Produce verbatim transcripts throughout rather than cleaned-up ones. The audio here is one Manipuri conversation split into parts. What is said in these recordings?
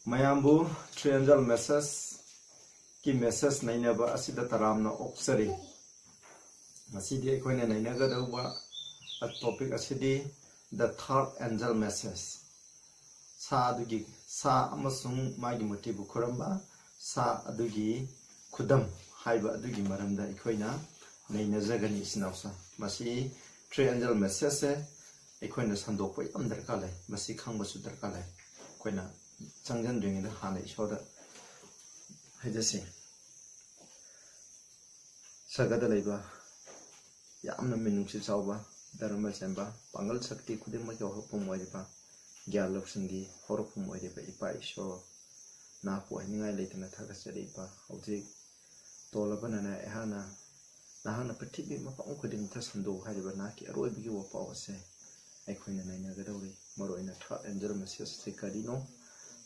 ꯃꯌꯥꯝꯕꯨ Three Angel Messageꯀꯤ message ꯅꯩꯅꯕ ꯑꯁꯤꯗ ꯇꯔꯥꯝꯅ ꯑꯣꯛꯆꯔꯤ꯫ ꯉꯁꯤꯗꯤ ꯑꯩꯈꯣꯏꯅ ꯅꯩꯅꯒꯗꯧꯕ topic ꯑꯁꯤꯗꯤ The Third Angel Message꯫ ꯁꯥ ꯑꯗꯨꯒꯤ, ꯁꯥ ꯑꯃꯁꯨꯡ ꯃꯥꯒꯤ ꯃꯨꯔꯇꯤꯕꯨ ꯈꯨꯔꯨꯝꯕ, ꯁꯥ ꯑꯗꯨꯒꯤ ꯈꯨꯗꯝ ꯍꯥꯏꯕ ꯑꯗꯨꯒꯤ ꯃꯔꯝꯗ ꯑꯩꯈꯣꯏꯅ ꯅꯩꯅꯖꯒꯅꯤ, ꯏꯆꯤꯟ ꯏꯅꯥꯎꯁꯤꯡ꯫ ꯃꯁꯤ Three Angel Messageꯁꯦ ꯑꯩꯈꯣꯏꯅ ꯁꯟꯗꯣꯛꯄ ꯌꯥꯝ ꯗꯔꯀꯥꯔ ꯂꯩ, ꯃꯁꯤ ꯈꯪꯕꯁꯨ ꯗꯔꯀꯥꯔ ꯂꯩ꯫ ꯑꯩꯈꯣꯏꯅ ꯆꯪꯁꯤꯟꯗ꯭ꯔꯤꯉꯩꯗ ꯍꯥꯟꯅ ꯏꯁꯣꯔꯗ ꯍꯥꯏꯖꯁꯤ꯫ ꯁꯔꯒꯗ ꯂꯩꯕ, ꯌꯥꯝꯅ ꯃꯤꯅꯨꯡꯁꯤ ꯆꯥꯎꯕ, ꯙꯔꯃ ꯆꯦꯟꯕ, ꯄꯥꯡꯒꯜ ꯁꯛꯇꯤ ꯈꯨꯗꯤꯡꯃꯛꯀꯤ ꯍꯧꯔꯛꯐꯝ ꯑꯣꯏꯔꯤꯕ, ꯒ꯭ꯌꯥꯟ ꯂꯧꯁꯤꯡꯒꯤ ꯍꯧꯔꯛꯐꯝ ꯑꯣꯏꯔꯤꯕ ꯏꯄꯥ ꯏꯁꯣꯔ, ꯅꯍꯥꯛꯄꯨ ꯍꯥꯏꯅꯤꯡꯉꯥꯏ ꯂꯩꯇꯅ ꯊꯥꯒꯠꯆꯔꯤ ꯏꯄꯥ꯫ ꯍꯧꯖꯤꯛ ꯇꯣꯜꯂꯕ ꯅꯅꯥꯏ ꯑꯩꯍꯥꯛꯅ ꯅꯍꯥꯛꯅ ꯄ꯭ꯔꯤꯊꯤꯕꯤ ꯃꯐꯝ ꯈꯨꯗꯤꯡꯃꯛꯇ ꯁꯟꯗꯣꯛꯎ ꯍꯥꯏꯔꯤꯕ ꯅꯍꯥꯛꯀꯤ ꯑꯔꯣꯏꯕꯒꯤ ꯋꯥꯄꯥꯎ ꯑꯁꯦ ꯑꯩꯈꯣꯏꯅ ꯅꯩꯅꯒꯗꯧꯔꯤ꯫ ꯃꯔꯨꯑꯣꯏꯅ Third Angel Message ꯑꯁꯤ ꯀꯔꯤꯅꯣ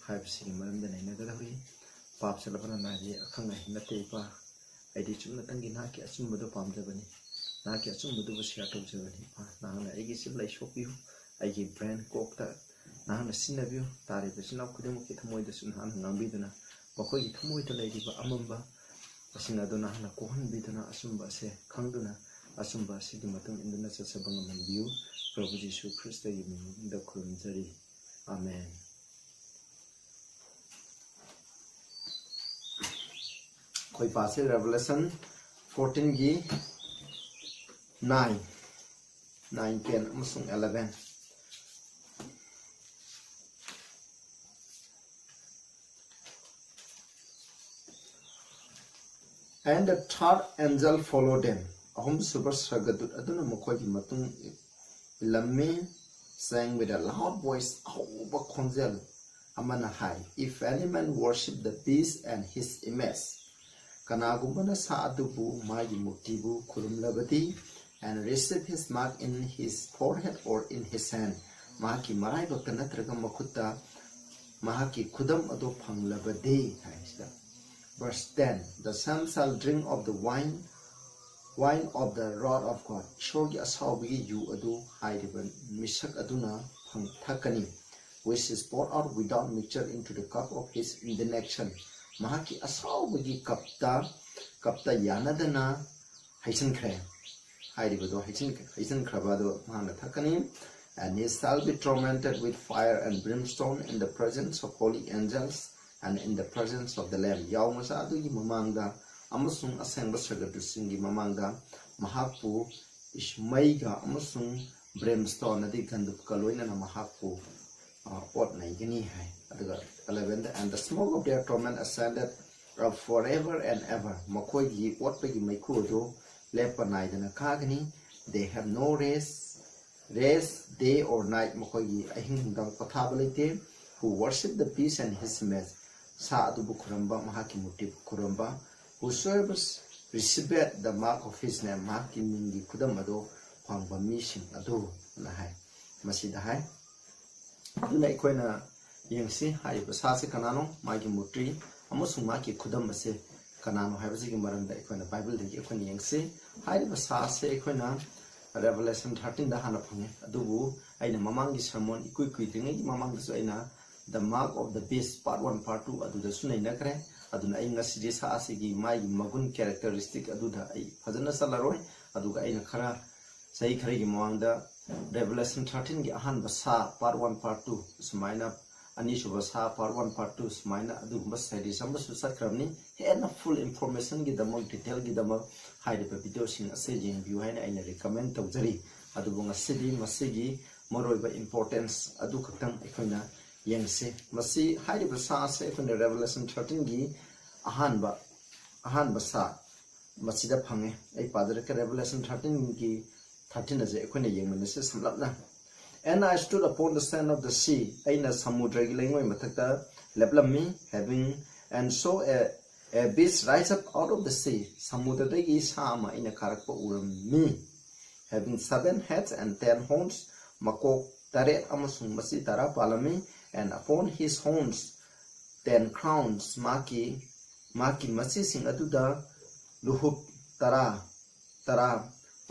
ꯍꯥꯏꯕꯁꯤꯒꯤ ꯃꯔꯝꯗ ꯅꯩꯅꯒꯗꯧꯔꯤ꯫ ꯄꯥꯞ ꯆꯦꯜꯂꯕ ꯅꯅꯥꯏꯗꯤ ꯑꯈꯪ ꯑꯍꯩ ꯅꯠꯇꯦ ꯏꯄꯥ꯫ ꯑꯩꯗꯤ ꯆꯨꯝꯅꯇꯪꯒꯤ ꯅꯍꯥꯛꯀꯤ ꯑꯆꯨꯝꯕꯗꯨ ꯄꯥꯝꯖꯕꯅꯤ, ꯅꯍꯥꯛꯀꯤ ꯑꯆꯨꯝꯕꯗꯨꯕꯨ share ꯇꯧꯖꯕꯅꯤ ꯏꯄꯥ꯫ ꯅꯍꯥꯛꯅ ꯑꯩꯒꯤ ꯆꯤꯟ ꯂꯩ ꯁꯣꯛꯄꯤꯌꯨ, ꯑꯩꯒꯤ brain, ꯀꯣꯛꯇ ꯅꯍꯥꯛꯅ ꯁꯤꯖꯤꯟꯅꯕꯤꯌꯨ꯫ ꯇꯥꯔꯤꯕ ꯏꯆꯤꯟ ꯏꯅꯥꯎ ꯈꯨꯗꯤꯡꯃꯛꯀꯤ ꯊꯃꯣꯏꯗꯁꯨ ꯅꯍꯥꯛꯅ ꯉꯥꯡꯕꯤꯗꯨꯅ ꯃꯈꯣꯏꯒꯤ ꯊꯃꯣꯏꯗ ꯂꯩꯔꯤꯕ ꯑꯃꯝꯕ ꯁꯤꯡ ꯑꯗꯨ ꯅꯍꯥꯛꯅ ꯀꯣꯛꯍꯟꯕꯤꯗꯨꯅ ꯑꯆꯨꯝꯕ ꯑꯁꯦ ꯈꯪꯗꯨꯅ ꯑꯆꯨꯝꯕ ꯑꯁꯤꯒꯤ ꯃꯇꯨꯡ ꯏꯟꯗꯨꯅ ꯆꯠꯆꯕ ꯉꯝꯍꯟꯕꯤꯌꯨ꯫ ꯄ꯭ꯔꯚꯨ ꯖꯤꯁꯨ ꯈ꯭ꯔꯤꯁꯇꯒꯤ ꯃꯤꯡꯗ ꯈꯨꯔꯨꯝꯖꯔꯤ꯫ ꯑꯥꯃꯦꯟ꯫ ꯑꯩꯈꯣꯏ ꯄꯥꯁꯦ Revelation fourteenꯒꯤ nine, nine, ten ꯑꯃꯁꯨꯡ eleven꯫ And the third angel followed them. ꯑꯍꯨꯝꯁꯨꯕ ꯁꯔꯒꯗꯨꯠ ꯑꯗꯨꯅ ꯃꯈꯣꯏꯒꯤ ꯃꯇꯨꯡ ꯏꯜꯂꯝꯃꯤ, saying with a loud voice, ꯑꯍꯧꯕ ꯈꯣꯟꯖꯦꯜ ꯑꯃꯅ ꯍꯥꯏ, "If any man worship the beast and his image," ꯀꯅꯥꯒꯨꯝꯕꯅ ꯁꯥ ꯑꯗꯨꯕꯨ, ꯃꯥꯒꯤ ꯃꯨꯔꯇꯤꯕꯨ ꯈꯨꯔꯨꯝꯂꯕꯗꯤ, "and receive his mark in his forehead or in his hand," ꯃꯍꯥꯛꯀꯤ ꯃꯔꯥꯏꯕꯛꯇ ꯅꯠꯇ꯭ꯔꯒ ꯃꯈꯨꯠꯇ ꯃꯍꯥꯛꯀꯤ ꯈꯨꯗꯝ ꯑꯗꯨ ꯐꯪꯂꯕꯗꯤ ꯍꯥꯏꯁꯤꯗ꯫ Verse ten, "The same shall drink of the wine, wine of the wrath of God." ꯏꯁꯣꯔꯒꯤ ꯑꯁꯥꯎꯕꯒꯤ ꯌꯨ ꯑꯗꯨ ꯍꯥꯏꯔꯤꯕ ꯃꯤꯁꯛ ꯑꯗꯨꯅ ꯐꯪ-, ꯊꯛꯀꯅꯤ꯫ which is poured out without mixture into the cup of his indignation. ꯃꯍꯥꯛꯀꯤ ꯑꯁꯥꯎꯕꯒꯤ ꯀꯞꯇ ꯀꯞꯇ ꯌꯥꯅꯗꯅ ꯍꯩꯖꯤꯟꯈ꯭ꯔꯦ꯫ ꯍꯥꯏꯔꯤꯕꯗꯣ ꯍꯩꯖꯤꯟ- ꯍꯩꯖꯤꯟꯈ꯭ꯔꯕ ꯑꯗꯨ ꯃꯍꯥꯛꯅ ꯊꯛꯀꯅꯤ꯫ And he shall be tormented with fire and brimstone in the presence of holy angels and in the presence of the Lamb. ꯌꯥꯎ ꯃꯆꯥ ꯑꯗꯨꯒꯤ ꯃꯃꯥꯡꯗ ꯑꯃꯁꯨꯡ ꯑꯁꯦꯡꯕ ꯁꯔꯒꯗꯨꯁꯤꯡꯒꯤ ꯃꯃꯥꯡꯗ ꯃꯍꯥꯛꯄꯨ ꯏꯁ- ꯃꯩꯒ ꯑꯃꯁꯨꯡ brimstone ꯑꯗꯤ ꯒꯟꯙꯞꯀ ꯂꯣꯏꯅꯅ ꯃꯍꯥꯛꯄꯨ ꯑꯣꯠ ꯅꯩꯒꯅꯤ ꯍꯥꯏ꯫ ꯑꯗꯨꯒ eleventh, and the smoke of their torment ascended up forever and ever. ꯃꯈꯣꯏꯒꯤ ꯑꯣꯠꯄꯒꯤ ꯃꯩꯈꯨ ꯑꯗꯨ ꯂꯦꯞꯄ ꯅꯥꯏꯗꯅ ꯀꯥꯒꯅꯤ꯫ They have no rest, rest day or night. ꯃꯈꯣꯏꯒꯤ ꯑꯍꯤꯡ ꯅꯨꯡꯗꯥꯡ ꯄꯣꯊꯥꯕ ꯂꯩꯇꯦ꯫ Who worship the beast and his image. ꯁꯥ ꯑꯗꯨꯕꯨ ꯈꯨꯔꯨꯝꯕ, ꯃꯍꯥꯛꯀꯤ ꯃꯨꯔꯇꯤꯕꯨ ꯈꯨꯔꯨꯝꯕ꯫ Whosoever receiveth the mark of his name. ꯃꯍꯥꯛꯀꯤ ꯃꯤꯡꯒꯤ ꯈꯨꯗꯝ ꯑꯗꯨ ꯐꯪꯕ ꯃꯤꯁꯤꯡ ꯑꯗꯨꯅ ꯍꯥꯏ꯫ ꯃꯁꯤꯗ ꯍꯥꯏ꯫ ꯑꯗꯨꯅ ꯑꯩꯈꯣꯏꯅ ꯌꯦꯡꯁꯤ, ꯍꯥꯏꯔꯤꯕ ꯁꯥꯁꯤ ꯀꯅꯥꯅꯣ, ꯃꯥꯒꯤ ꯃꯨꯔꯇꯤ ꯑꯃꯁꯨꯡ ꯃꯥꯒꯤ ꯈꯨꯗꯝ ꯑꯁꯦ ꯀꯅꯥꯅꯣ ꯍꯥꯏꯕꯁꯤꯒꯤ ꯃꯔꯝꯗ ꯑꯩꯈꯣꯏꯅ ꯕꯥꯏꯕꯜꯗꯒꯤ ꯑꯩꯈꯣꯏꯅ ꯌꯦꯡꯁꯤ꯫ ꯍꯥꯏꯔꯤꯕ ꯁꯥꯁꯦ ꯑꯩꯈꯣꯏꯅ Revelation thirteenꯗ ꯍꯥꯟꯅ ꯐꯪꯉꯦ, ꯑꯗꯨꯕꯨ ꯑꯩꯅ ꯃꯃꯥꯡꯒꯤ sermon ꯏꯀꯨꯏ ꯀꯨꯏꯗ꯭ꯔꯤꯉꯩꯒꯤ ꯃꯃꯥꯡꯗꯁꯨ ꯑꯩꯅ The Mark of the Beast part one, part two ꯑꯗꯨꯗꯁꯨ ꯅꯩꯅꯈ꯭ꯔꯦ꯫ ꯑꯗꯨꯅ ꯑꯩ ꯉꯁꯤꯗꯤ ꯁꯥ ꯑꯁꯤꯒꯤ ꯃꯥꯒꯤ ꯃꯒꯨꯟ, characteristic ꯑꯗꯨꯗ ꯑꯩ ꯐꯖꯅ ꯆꯠꯂꯔꯣꯏ꯫ ꯑꯗꯨꯒ ꯑꯩꯅ ꯈꯔ ꯆꯍꯤ ꯈꯔꯒꯤ ꯃꯃꯥꯡꯗ Revelation thirteenꯒꯤ ꯑꯍꯥꯟꯕ ꯁꯥ part one, part two ꯁꯨꯃꯥꯏꯅ, ꯑꯅꯤꯁꯨꯕ ꯁꯥ part one, part two ꯁꯨꯃꯥꯏꯅ ꯑꯗꯨꯒꯨꯝꯕ series ꯑꯃꯁꯨ ꯆꯠꯈ꯭ꯔꯕꯅꯤ꯫ ꯍꯦꯟꯅ full informationꯒꯤꯗꯃꯛ, detailꯒꯤꯗꯃꯛ ꯍꯥꯏꯔꯤꯕ videoꯁꯤꯡ ꯑꯁꯦ ꯌꯦꯡꯕꯤꯌꯨ ꯍꯥꯏꯅ ꯑꯩꯅ recommend ꯇꯧꯖꯔꯤ꯫ ꯑꯗꯨꯕꯨ ꯉꯁꯤꯗꯤ ꯃꯁꯤꯒꯤ ꯃꯔꯨꯑꯣꯏꯕ importance ꯑꯗꯨ ꯈꯛꯇꯪ ꯑꯩꯈꯣꯏꯅ ꯌꯦꯡꯁꯤ꯫ ꯃꯁꯤ ꯍꯥꯏꯔꯤꯕ ꯁꯥ ꯑꯁꯦ ꯑꯩꯈꯣꯏꯅ Revelation thirteenꯒꯤ ꯑꯍꯥꯟꯕ, ꯑꯍꯥꯟꯕ ꯁꯥ ꯃꯁꯤꯗ ꯐꯪꯉꯦ꯫ ꯑꯩ ꯄꯥꯖꯔꯛꯀꯦ, Revelation thirteenꯒꯤ thirteen ꯑꯁꯦ ꯑꯩꯈꯣꯏꯅ ꯌꯦꯡꯃꯤꯟꯅꯁꯤ ꯁꯝꯂꯞꯅ꯫ And I stood upon the sand of the sea. ꯑꯩꯅ ꯁꯃꯨꯗ꯭ꯔꯒꯤ ꯂꯩꯉꯣꯏ ꯃꯊꯛꯇ ꯂꯦꯞꯂꯝꯃꯤ꯫ Having, and saw a, a beast rise up out of the sea. ꯁꯃꯨꯗ꯭ꯔꯗꯒꯤ ꯁꯥ ꯑꯃ ꯑꯩꯅ ꯀꯥꯔꯛꯄ ꯎꯔꯝꯃꯤ꯫ Having seven heads and ten horns, ꯃꯀꯣꯛ ꯇꯔꯦꯠ ꯑꯃꯁꯨꯡ ꯃꯆꯤ ꯇꯔꯥ ꯄꯥꯜꯂꯝꯃꯤ꯫ And upon his horns ten crowns, ꯃꯍꯥꯛꯀꯤ, ꯃꯍꯥꯛꯀꯤ ꯃꯆꯤꯁꯤꯡ ꯑꯗꯨꯗ ꯂꯨꯍꯨꯞ ꯇꯔꯥ, ꯇꯔꯥ,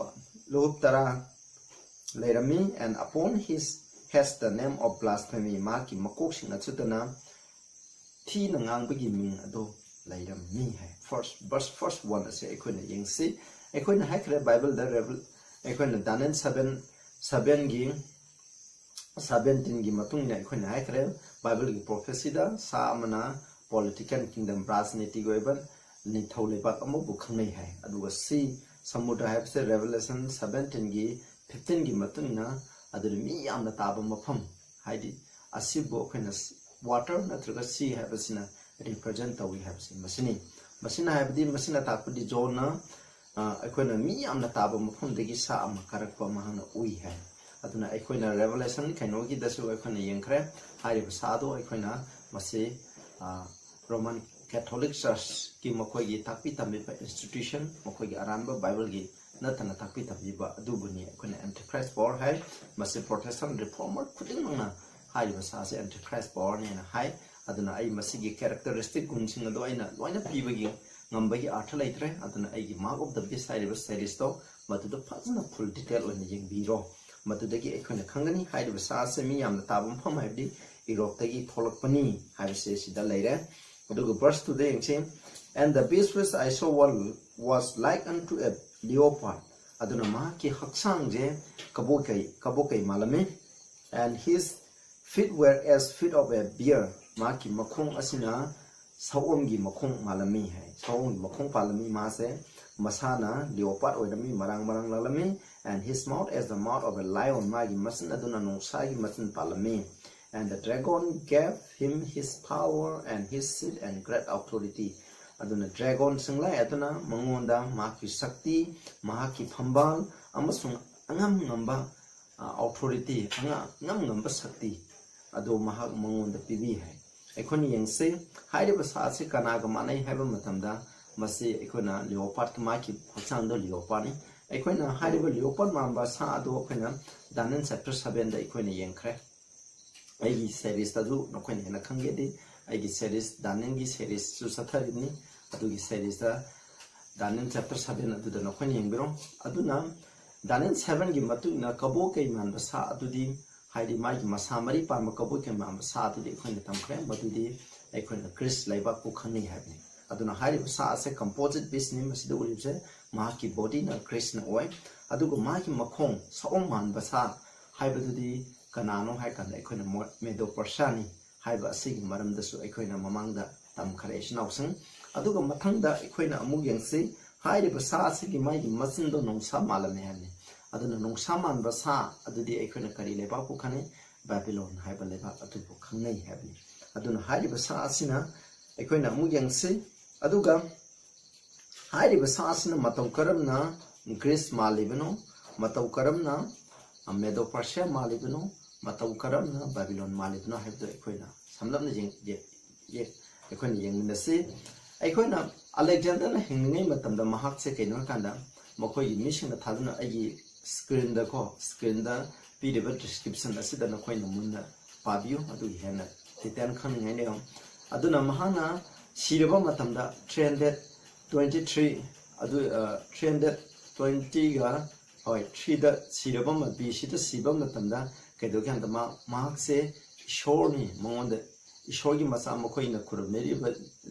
ꯂꯨꯍꯨꯞ ꯇꯔꯥ ꯂꯩꯔꯝꯃꯤ꯫ And upon his has the name of blasphemy, ꯃꯍꯥꯛꯀꯤ ꯃꯀꯣꯛꯁꯤꯡ ꯑꯗꯨꯗꯅ ꯊꯤꯅ ꯉꯥꯡꯕꯒꯤ ꯃꯤꯡ ꯑꯗꯨ ꯂꯩꯔꯝꯃꯤ ꯍꯥꯏ꯫ First verse, first one ꯑꯁꯦ ꯑꯩꯈꯣꯏꯅ ꯌꯦꯡꯁꯤ꯫ ꯑꯩꯈꯣꯏꯅ ꯍꯥꯏꯈ꯭ꯔꯦ, ꯕꯥꯏꯕꯜꯗ ꯔꯦꯚꯦꯜ ꯑꯩꯈꯣꯏꯅ ꯗꯥꯅꯤꯌꯦꯜ ꯁꯚꯦꯟ, ꯁꯚꯦꯟꯒꯤ ꯁꯚꯦꯟꯇꯤꯟꯒꯤ ꯃꯇꯨꯡ ꯏꯟꯅ ꯑꯩꯈꯣꯏꯅ ꯍꯥꯏꯈ꯭ꯔꯦ, ꯕꯥꯏꯕꯜꯒꯤ ꯄ꯭ꯔꯣꯐꯦꯁꯤꯗ ꯁꯥ ꯑꯃꯅ ꯄꯣꯂꯤꯇꯤꯀꯦꯜ ꯀꯤꯡꯗꯝ, ꯔꯥꯖꯅꯤꯇꯤꯒꯤ ꯑꯣꯏꯕ ꯅꯤꯡꯊꯧ ꯂꯩꯕꯥꯛ ꯑꯃꯕꯨ ꯈꯪꯅꯩ ꯍꯥꯏ꯫ ꯑꯗꯨꯒ ꯁꯤ ꯁꯃꯨꯗ꯭ꯔ ꯍꯥꯏꯕꯁꯦ ꯔꯦꯚꯦꯂꯦꯁꯟ ꯁꯚꯦꯟꯇꯤꯟꯒꯤ ꯐꯤꯐꯇꯤꯟꯒꯤ ꯃꯇꯨꯡ ꯏꯟꯅ ꯑꯗꯨꯗ ꯃꯤ ꯌꯥꯝꯅ ꯇꯥꯕ ꯃꯐꯝ, ꯍꯥꯏꯗꯤ ꯑꯁꯤꯕꯨ ꯑꯩꯈꯣꯏꯅ ꯋꯥꯇꯔ ꯅꯠꯇ꯭ꯔꯒ ꯁꯤ ꯍꯥꯏꯕꯁꯤꯅ ꯔꯤꯄ꯭ꯔꯖꯦꯟ ꯇꯧꯏ ꯍꯥꯏꯕꯁꯤ ꯃꯁꯤꯅꯤ꯫ ꯃꯁꯤꯅ ꯍꯥꯏꯕꯗꯤ, ꯃꯁꯤꯅ ꯇꯥꯛꯄꯗꯤ ꯖꯣꯟꯅ, ꯑ, ꯑꯩꯈꯣꯏꯅ ꯃꯤ ꯌꯥꯝꯅ ꯇꯥꯕ ꯃꯐꯝꯗꯒꯤ ꯁꯥ ꯑꯃ ꯀꯥꯔꯛꯄ ꯃꯍꯥꯛꯅ ꯎꯏ ꯍꯥꯏ꯫ ꯑꯗꯨꯅ ꯑꯩꯈꯣꯏꯅ ꯔꯦꯚꯦꯂꯦꯁꯟ ꯀꯩꯅꯣꯒꯤꯗꯁꯨ ꯑꯩꯈꯣꯏꯅ ꯌꯦꯡꯈ꯭ꯔꯦ꯫ ꯍꯥꯏꯔꯤꯕ ꯁꯥꯗꯣ ꯑꯩꯈꯣꯏꯅ ꯃꯁꯤ, ꯑ, ꯔꯣꯃꯟ ꯀꯦꯊꯣꯂꯤꯛ ꯆꯔꯆꯀꯤ ꯃꯈꯣꯏꯒꯤ ꯇꯥꯛꯄꯤ ꯇꯝꯕꯤꯕ ꯏꯟꯁꯇꯤꯇ꯭ꯌꯨꯁꯟ, ꯃꯈꯣꯏꯒꯤ ꯑꯔꯥꯟꯕ ꯕꯥꯏꯕꯜꯒꯤ ꯅꯠꯇꯅ ꯇꯥꯛꯄꯤ ꯇꯝꯕꯤꯕ ꯑꯗꯨꯕꯨꯅꯤ ꯑꯩꯈꯣꯏꯅ ꯑꯦꯟꯇꯤꯈ꯭ꯔꯥꯏꯁ ꯄꯥꯋꯔ ꯍꯥꯏ꯫ ꯃꯁꯤ ꯄ꯭ꯔꯣꯇꯦꯁꯇꯟ ꯔꯤꯐꯣꯔꯃꯔ ꯈꯨꯗꯤꯡꯃꯛꯅ ꯍꯥꯏꯔꯤꯕ ꯁꯥꯁꯦ ꯑꯦꯟꯇꯤꯈ꯭ꯔꯥꯏꯁ ꯄꯥꯋꯔꯅꯦꯅ ꯍꯥꯏ꯫ ꯑꯗꯨꯅ ꯑꯩ ꯃꯁꯤꯒꯤ ꯀꯦꯔꯦꯛꯇꯔꯤꯁꯇꯤꯛ ꯒꯨꯟꯁꯤꯡ ꯑꯗꯣ ꯑꯩꯅ ꯂꯣꯏꯅ ꯄꯤꯕꯒꯤ ꯉꯝꯕꯒꯤ ꯑꯥꯔꯊ ꯂꯩꯇ꯭ꯔꯦ꯫ ꯑꯗꯨꯅ ꯑꯩꯒꯤ ꯃꯥꯔꯛ ꯑꯣꯐ ꯗ ꯕꯤꯁ ꯍꯥꯏꯔꯤꯕ ꯁꯦꯔꯤꯁꯇꯣ ꯃꯗꯨꯗ ꯐꯖꯅ ꯐꯨꯜ ꯗꯤꯇꯦꯜ ꯑꯣꯏꯅ ꯌꯦꯡꯕꯤꯔꯣ꯫ ꯃꯗꯨꯗꯒꯤ ꯑꯩꯈꯣꯏꯅ ꯈꯪꯒꯅꯤ ꯍꯥꯏꯔꯤꯕ ꯁꯥ ꯑꯁꯦ ꯃꯤ ꯌꯥꯝꯅ ꯇꯥꯕ ꯃꯐꯝ ꯍꯥꯏꯕꯗꯤ ꯌꯨꯔꯣꯞꯇꯒꯤ ꯊꯣꯛꯂꯛꯄꯅꯤ ꯍꯥꯏꯕꯁꯦ ꯁꯤꯗ ꯂꯩꯔꯦ꯫ ꯑꯗꯨꯒ ꯚꯔꯁ ꯇꯨꯗ ꯌꯦꯡꯁꯤ, "And the beast which I saw was, was like unto a leopard." ꯑꯗꯨꯅ ꯃꯍꯥꯛꯀꯤ ꯍꯛꯆꯥꯡꯁꯦ ꯀꯕꯣꯀꯩ, ꯀꯕꯣꯀꯩ ꯃꯥꯜꯂꯝꯃꯤ꯫ "And his feet were as feet of a bear." ꯃꯍꯥꯛꯀꯤ ꯃꯈꯣꯡ ꯑꯁꯤꯅ ꯁꯑꯣꯝꯒꯤ ꯃꯈꯣꯡ ꯃꯥꯜꯂꯝꯃꯤ ꯍꯥꯏ꯫ ꯁꯑꯣꯝꯒꯤ ꯃꯈꯣꯡ ꯄꯥꯜꯂꯝꯃꯤ ꯃꯥꯁꯦ꯫ ꯃꯁꯥꯅ ꯂꯤꯑꯣꯄꯥꯠ ꯑꯣꯏꯔꯝꯃꯤ, ꯃꯔꯥꯡ ꯃꯔꯥꯡ ꯂꯥꯡꯂꯝꯃꯤ꯫ "And his mouth as the mouth of a lion." ꯃꯥꯒꯤ ꯃꯆꯤꯟ ꯑꯗꯨꯅ ꯅꯣꯡꯁꯥꯒꯤ ꯃꯆꯤꯟ ꯄꯥꯜꯂꯝꯃꯤ꯫ "And the dragon gave him his power and his seat and great authority." ꯑꯗꯨꯅ ꯗ꯭ꯔꯦꯒꯣꯟ ꯁꯤꯡꯂꯥꯏ ꯑꯗꯨꯅ ꯃꯉꯣꯟꯗ ꯃꯍꯥꯛꯀꯤ ꯁꯛꯇꯤ, ꯃꯍꯥꯛꯀꯤ ꯐꯝꯕꯥꯜ ꯑꯃꯁꯨꯡ ꯑꯉꯝ ꯉꯝꯕ, ꯑ, ꯑꯣꯊꯣꯔꯤꯇꯤ, ꯑꯉ-, ꯑꯉꯝ ꯉꯝꯕ ꯁꯛꯇꯤ ꯑꯗꯨ ꯃꯍꯥꯛ ꯃꯉꯣꯟꯗ ꯄꯤꯕꯤ ꯍꯥꯏ꯫ ꯑꯩꯈꯣꯏꯅ ꯌꯦꯡꯁꯤ, ꯍꯥꯏꯔꯤꯕ ꯁꯥ ꯑꯁꯤ ꯀꯅꯥꯒ ꯃꯥꯟꯅꯩ ꯍꯥꯏꯕ ꯃꯇꯝꯗ ꯃꯁꯤ ꯑꯩꯈꯣꯏꯅ ꯂꯤꯑꯣꯄꯥꯠꯀꯤ, ꯃꯥꯒꯤ ꯍꯛꯆꯥꯡꯗꯣ ꯂꯤꯑꯣꯄꯥꯠꯅꯤ꯫ ꯑꯩꯈꯣꯏꯅ ꯍꯥꯏꯔꯤꯕ ꯂꯤꯑꯣꯄꯥꯠ ꯃꯥꯟꯕ ꯁꯥ ꯑꯗꯨ ꯑꯩꯈꯣꯏꯅ ꯗꯥꯅꯤꯌꯦꯜ ꯆꯦꯞꯇꯔ ꯁꯚꯦꯟꯗ ꯑꯩꯈꯣꯏꯅ ꯌꯦꯡꯈ꯭ꯔꯦ꯫ ꯑꯩꯒꯤ ꯁꯦꯔꯤꯁꯇꯁꯨ ꯅꯈꯣꯏꯅ ꯍꯦꯟꯅ ꯈꯪꯒꯦꯗꯤ ꯑꯩꯒꯤ ꯁꯦꯔꯤꯁ, ꯗꯥꯅꯤꯌꯦꯜꯒꯤ ꯁꯦꯔꯤꯁꯁꯨ ꯆꯠꯊꯔꯤꯕꯅꯤ꯫ ꯑꯗꯨꯒꯤ ꯁꯦꯔꯤꯁꯇ ꯗꯥꯅꯤꯌꯦꯜ ꯆꯦꯞꯇꯔ ꯁꯚꯦꯟ ꯑꯗꯨꯗ ꯅꯈꯣꯏꯅ ꯌꯦꯡꯕꯤꯔꯣ꯫ ꯑꯗꯨꯅ ꯗꯥꯅꯤꯌꯦꯜ ꯁꯚꯦꯟꯒꯤ ꯃꯇꯨꯡ ꯏꯟꯅ ꯀꯕꯣꯀꯩ ꯃꯥꯟꯕ ꯁꯥ ꯑꯗꯨꯗꯤ ꯍꯥꯏꯗꯤ ꯃꯥꯒꯤ ꯃꯁꯥ ꯃꯔꯤ ꯄꯥꯟꯕ ꯀꯕꯣꯛ ꯀꯌꯥ ꯃꯥꯟꯕ ꯁꯥ ꯑꯗꯨꯗꯤ ꯑꯩꯈꯣꯏꯅ ꯇꯝꯈ꯭ꯔꯦ, ꯃꯗꯨꯗꯤ ꯑꯩꯈꯣꯏꯅ ꯒ꯭ꯔꯤꯁ ꯂꯩꯕꯥꯛꯄꯨ ꯈꯪꯅꯩ ꯍꯥꯏꯕꯅꯤ꯫ ꯑꯗꯨꯅ ꯍꯥꯏꯔꯤꯕ ꯁꯥ ꯑꯁꯦ composite beast ꯅꯤ꯫ ꯃꯁꯤꯗ ꯎꯔꯤꯕꯁꯦ ꯃꯍꯥꯛꯀꯤ ꯕꯣꯗꯤꯅ ꯒ꯭ꯔꯤꯁꯅ ꯑꯣꯏ, ꯑꯗꯨꯒ ꯃꯥꯒꯤ ꯃꯈꯣꯡ ꯁꯑꯣꯝ ꯃꯥꯟꯕ ꯁꯥ ꯍꯥꯏꯕꯗꯨꯗꯤ ꯀꯅꯥꯅꯣ ꯍꯥꯏ ꯀꯥꯟꯗ ꯑꯩꯈꯣꯏꯅ ꯃꯣ-, ꯃꯦꯗꯣ ꯄꯔꯁꯤꯌꯥꯅꯤ ꯍꯥꯏꯕ ꯑꯁꯤꯒꯤ ꯃꯔꯝꯗꯁꯨ ꯑꯩꯈꯣꯏꯅ ꯃꯃꯥꯡꯗ ꯇꯝꯈꯔꯦ, ꯏꯆꯤꯟ ꯏꯅꯥꯎꯁꯤꯡ꯫ ꯑꯗꯨꯒ ꯃꯊꯪꯗ ꯑꯩꯈꯣꯏꯅ ꯑꯃꯨꯛ ꯌꯦꯡꯁꯤ, ꯍꯥꯏꯔꯤꯕ ꯁꯥ ꯑꯁꯤꯒꯤ ꯃꯥꯒꯤ ꯃꯆꯤꯟꯗꯣ ꯅꯣꯡꯁꯥ ꯃꯥꯜꯂꯝꯃꯤ ꯍꯥꯏꯕꯅꯤ꯫ ꯑꯗꯨꯅ ꯅꯣꯡꯁꯥ ꯃꯥꯟꯕ ꯁꯥ ꯑꯗꯨꯗꯤ ꯑꯩꯈꯣꯏꯅ ꯀꯔꯤ ꯂꯩꯕꯥꯛꯄꯨ ꯈꯪꯅꯩ? ꯕꯦꯕꯤꯂꯣꯟ ꯍꯥꯏꯕ ꯂꯩꯕꯥꯛ ꯑꯗꯨꯕꯨ ꯈꯪꯅꯩ ꯍꯥꯏꯕꯅꯤ꯫ ꯑꯗꯨꯅ ꯍꯥꯏꯔꯤꯕ ꯁꯥ ꯑꯁꯤꯅ ꯑꯩꯈꯣꯏꯅ ꯑꯃꯨꯛ ꯌꯦꯡꯁꯤ꯫ ꯑꯗꯨꯒ ꯍꯥꯏꯔꯤꯕ ꯁꯥ ꯑꯁꯤꯅ ꯃꯇꯧ ꯀꯔꯝꯅ ꯒ꯭ꯔꯤꯁ ꯃꯥꯜꯂꯤꯕꯅꯣ, ꯃꯇꯧ ꯀꯔꯝꯅ ꯃꯦꯗꯣ ꯄꯔꯁꯤꯌꯥ ꯃꯥꯜꯂꯤꯕꯅꯣ, ꯃꯇꯧ ꯀꯔꯝꯅ ꯕꯦꯕꯤꯂꯣꯟ ꯃꯥꯜꯂꯤꯕꯅꯣ ꯍꯥꯏꯕꯗꯨ ꯑꯩꯈꯣꯏꯅ ꯁꯝꯂꯞꯅ ꯌꯦꯡ-, ꯌꯦ-, ꯌꯦ-, ꯑꯩꯈꯣꯏꯅ ꯌꯦꯡꯃꯤꯟꯅꯁꯤ꯫ ꯑꯩꯈꯣꯏꯅ ꯑꯂꯦꯛꯖꯦꯟꯗꯔꯅ ꯍꯤꯡꯂꯤꯉꯩ ꯃꯇꯝꯗ ꯃꯍꯥꯛꯁꯦ ꯀꯩꯅꯣ ꯍꯥꯏꯀꯥꯟꯗ, ꯃꯈꯣꯏꯒꯤ ꯃꯤꯁꯤꯡꯅ ꯊꯥꯖꯅ ꯑꯩꯒꯤ screen ꯗꯀꯣ, screen ꯗ ꯄꯤꯔꯤꯕ description ꯑꯁꯤꯗ ꯅꯈꯣꯏꯅ ꯃꯨꯟꯅ ꯄꯥꯕꯤꯌꯨ, ꯑꯗꯨꯒꯤ ꯍꯦꯟꯅ detail ꯈꯪꯅꯤꯡꯉꯥꯏꯅꯦ꯫ ꯑꯗꯨꯅ ꯃꯍꯥꯛꯅ ꯁꯤꯔꯕ ꯃꯇꯝꯗ three hundred twenty three, ꯑꯗꯨ, ꯑ, three hundred twenty ꯒ, ꯍꯣꯏ, three ꯗ ꯁꯤꯔꯕ ꯃ-, B C ꯗ ꯁꯤꯕ ꯃꯇꯝꯗ ꯀꯩꯗꯧꯒꯦ ꯍꯥꯏꯕꯗ ꯃꯥ-, ꯃꯍꯥꯛꯁꯦ ꯏꯁꯣꯔꯅꯤ, ꯃꯉꯣꯟꯗ ꯏꯁꯣꯔꯒꯤ ꯃꯆꯥ, ꯃꯈꯣꯏꯅ ꯈꯨꯔꯨꯝꯅꯔꯤꯕ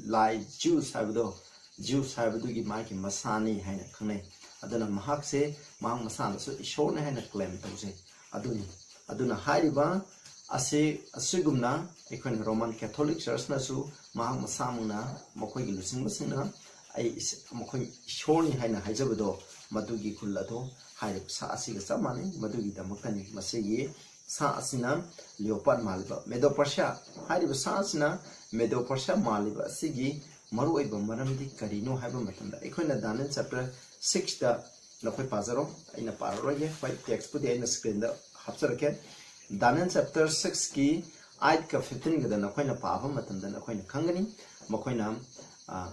ꯂꯥꯏ ꯖꯤꯎꯁ ꯍꯥꯏꯕꯗꯣ, ꯖꯤꯎꯁ ꯍꯥꯏꯕꯗꯨꯒꯤ ꯃꯥꯒꯤ ꯃꯆꯥꯅꯤ ꯍꯥꯏꯅ ꯈꯪꯅꯩ꯫ ꯑꯗꯨꯅ ꯃꯍꯥꯛꯁꯦ ꯃꯍꯥꯛ ꯃꯁꯥꯅꯁꯨ ꯏꯁꯣꯔꯅꯤ ꯍꯥꯏꯅ claim ꯇꯧꯖꯩ꯫ ꯑꯗꯨꯅꯤ, ꯑꯗꯨꯅ ꯍꯥꯏꯔꯤꯕ ꯑꯁꯤ, ꯑꯁꯤꯒꯨꯝꯅ ꯑꯩꯈꯣꯏꯅ Roman Catholic Church ꯅꯁꯨ ꯃꯍꯥꯛ ꯃꯁꯥꯃꯛꯅ, ꯃꯈꯣꯏꯒꯤ ꯂꯨꯆꯤꯡꯕꯁꯤꯡꯅ ꯑꯩ ꯏꯁ-, ꯃꯈꯣꯏ ꯏꯁꯣꯔꯅꯤ ꯍꯥꯏꯅ ꯍꯥꯏꯖꯕꯗꯣ, ꯃꯗꯨꯒꯤ ꯈꯨꯜ ꯑꯗꯣ ꯍꯥꯏꯔꯤꯕ ꯁꯥ ꯑꯁꯤꯒ ꯆꯞ ꯃꯥꯟꯅꯩ꯫ ꯃꯗꯨꯒꯤꯗꯃꯛꯇꯅꯤ ꯃꯁꯤꯒꯤ ꯁꯥ ꯑꯁꯤꯅ leopard ꯃꯥꯜꯂꯤꯕ, ꯃꯦꯗꯣ ꯄꯔꯁꯤꯌꯥ ꯍꯥꯏꯔꯤꯕ ꯁꯥ ꯑꯁꯤꯅ ꯃꯦꯗꯣ ꯄꯔꯁꯤꯌꯥ ꯃꯥꯜꯂꯤꯕ ꯑꯁꯤꯒꯤ ꯃꯔꯨꯑꯣꯏꯕ ꯃꯔꯝꯗꯤ ꯀꯔꯤꯅꯣ ꯍꯥꯏꯕ ꯃꯇꯝꯗ, ꯑꯩꯈꯣꯏꯅ Daniel chapter six ꯇ, ꯅꯈꯣꯏ ꯄꯥꯖꯔꯣ, ꯑꯩꯅ ꯄꯥꯔꯔꯣꯏꯒꯦ, ꯍꯣꯏ, text ꯄꯨꯗꯤ ꯑꯩꯅ screen ꯗ ꯍꯥꯞꯆꯔꯛꯀꯦ꯫ Daniel chapter six ꯀꯤ eight ꯀ fifteen ꯒꯗ ꯅꯈꯣꯏꯅ ꯄꯥꯕ ꯃꯇꯝꯗ ꯅꯈꯣꯏꯅ ꯈꯪꯒꯅꯤ꯫ ꯃꯈꯣꯏꯅ, ꯑ,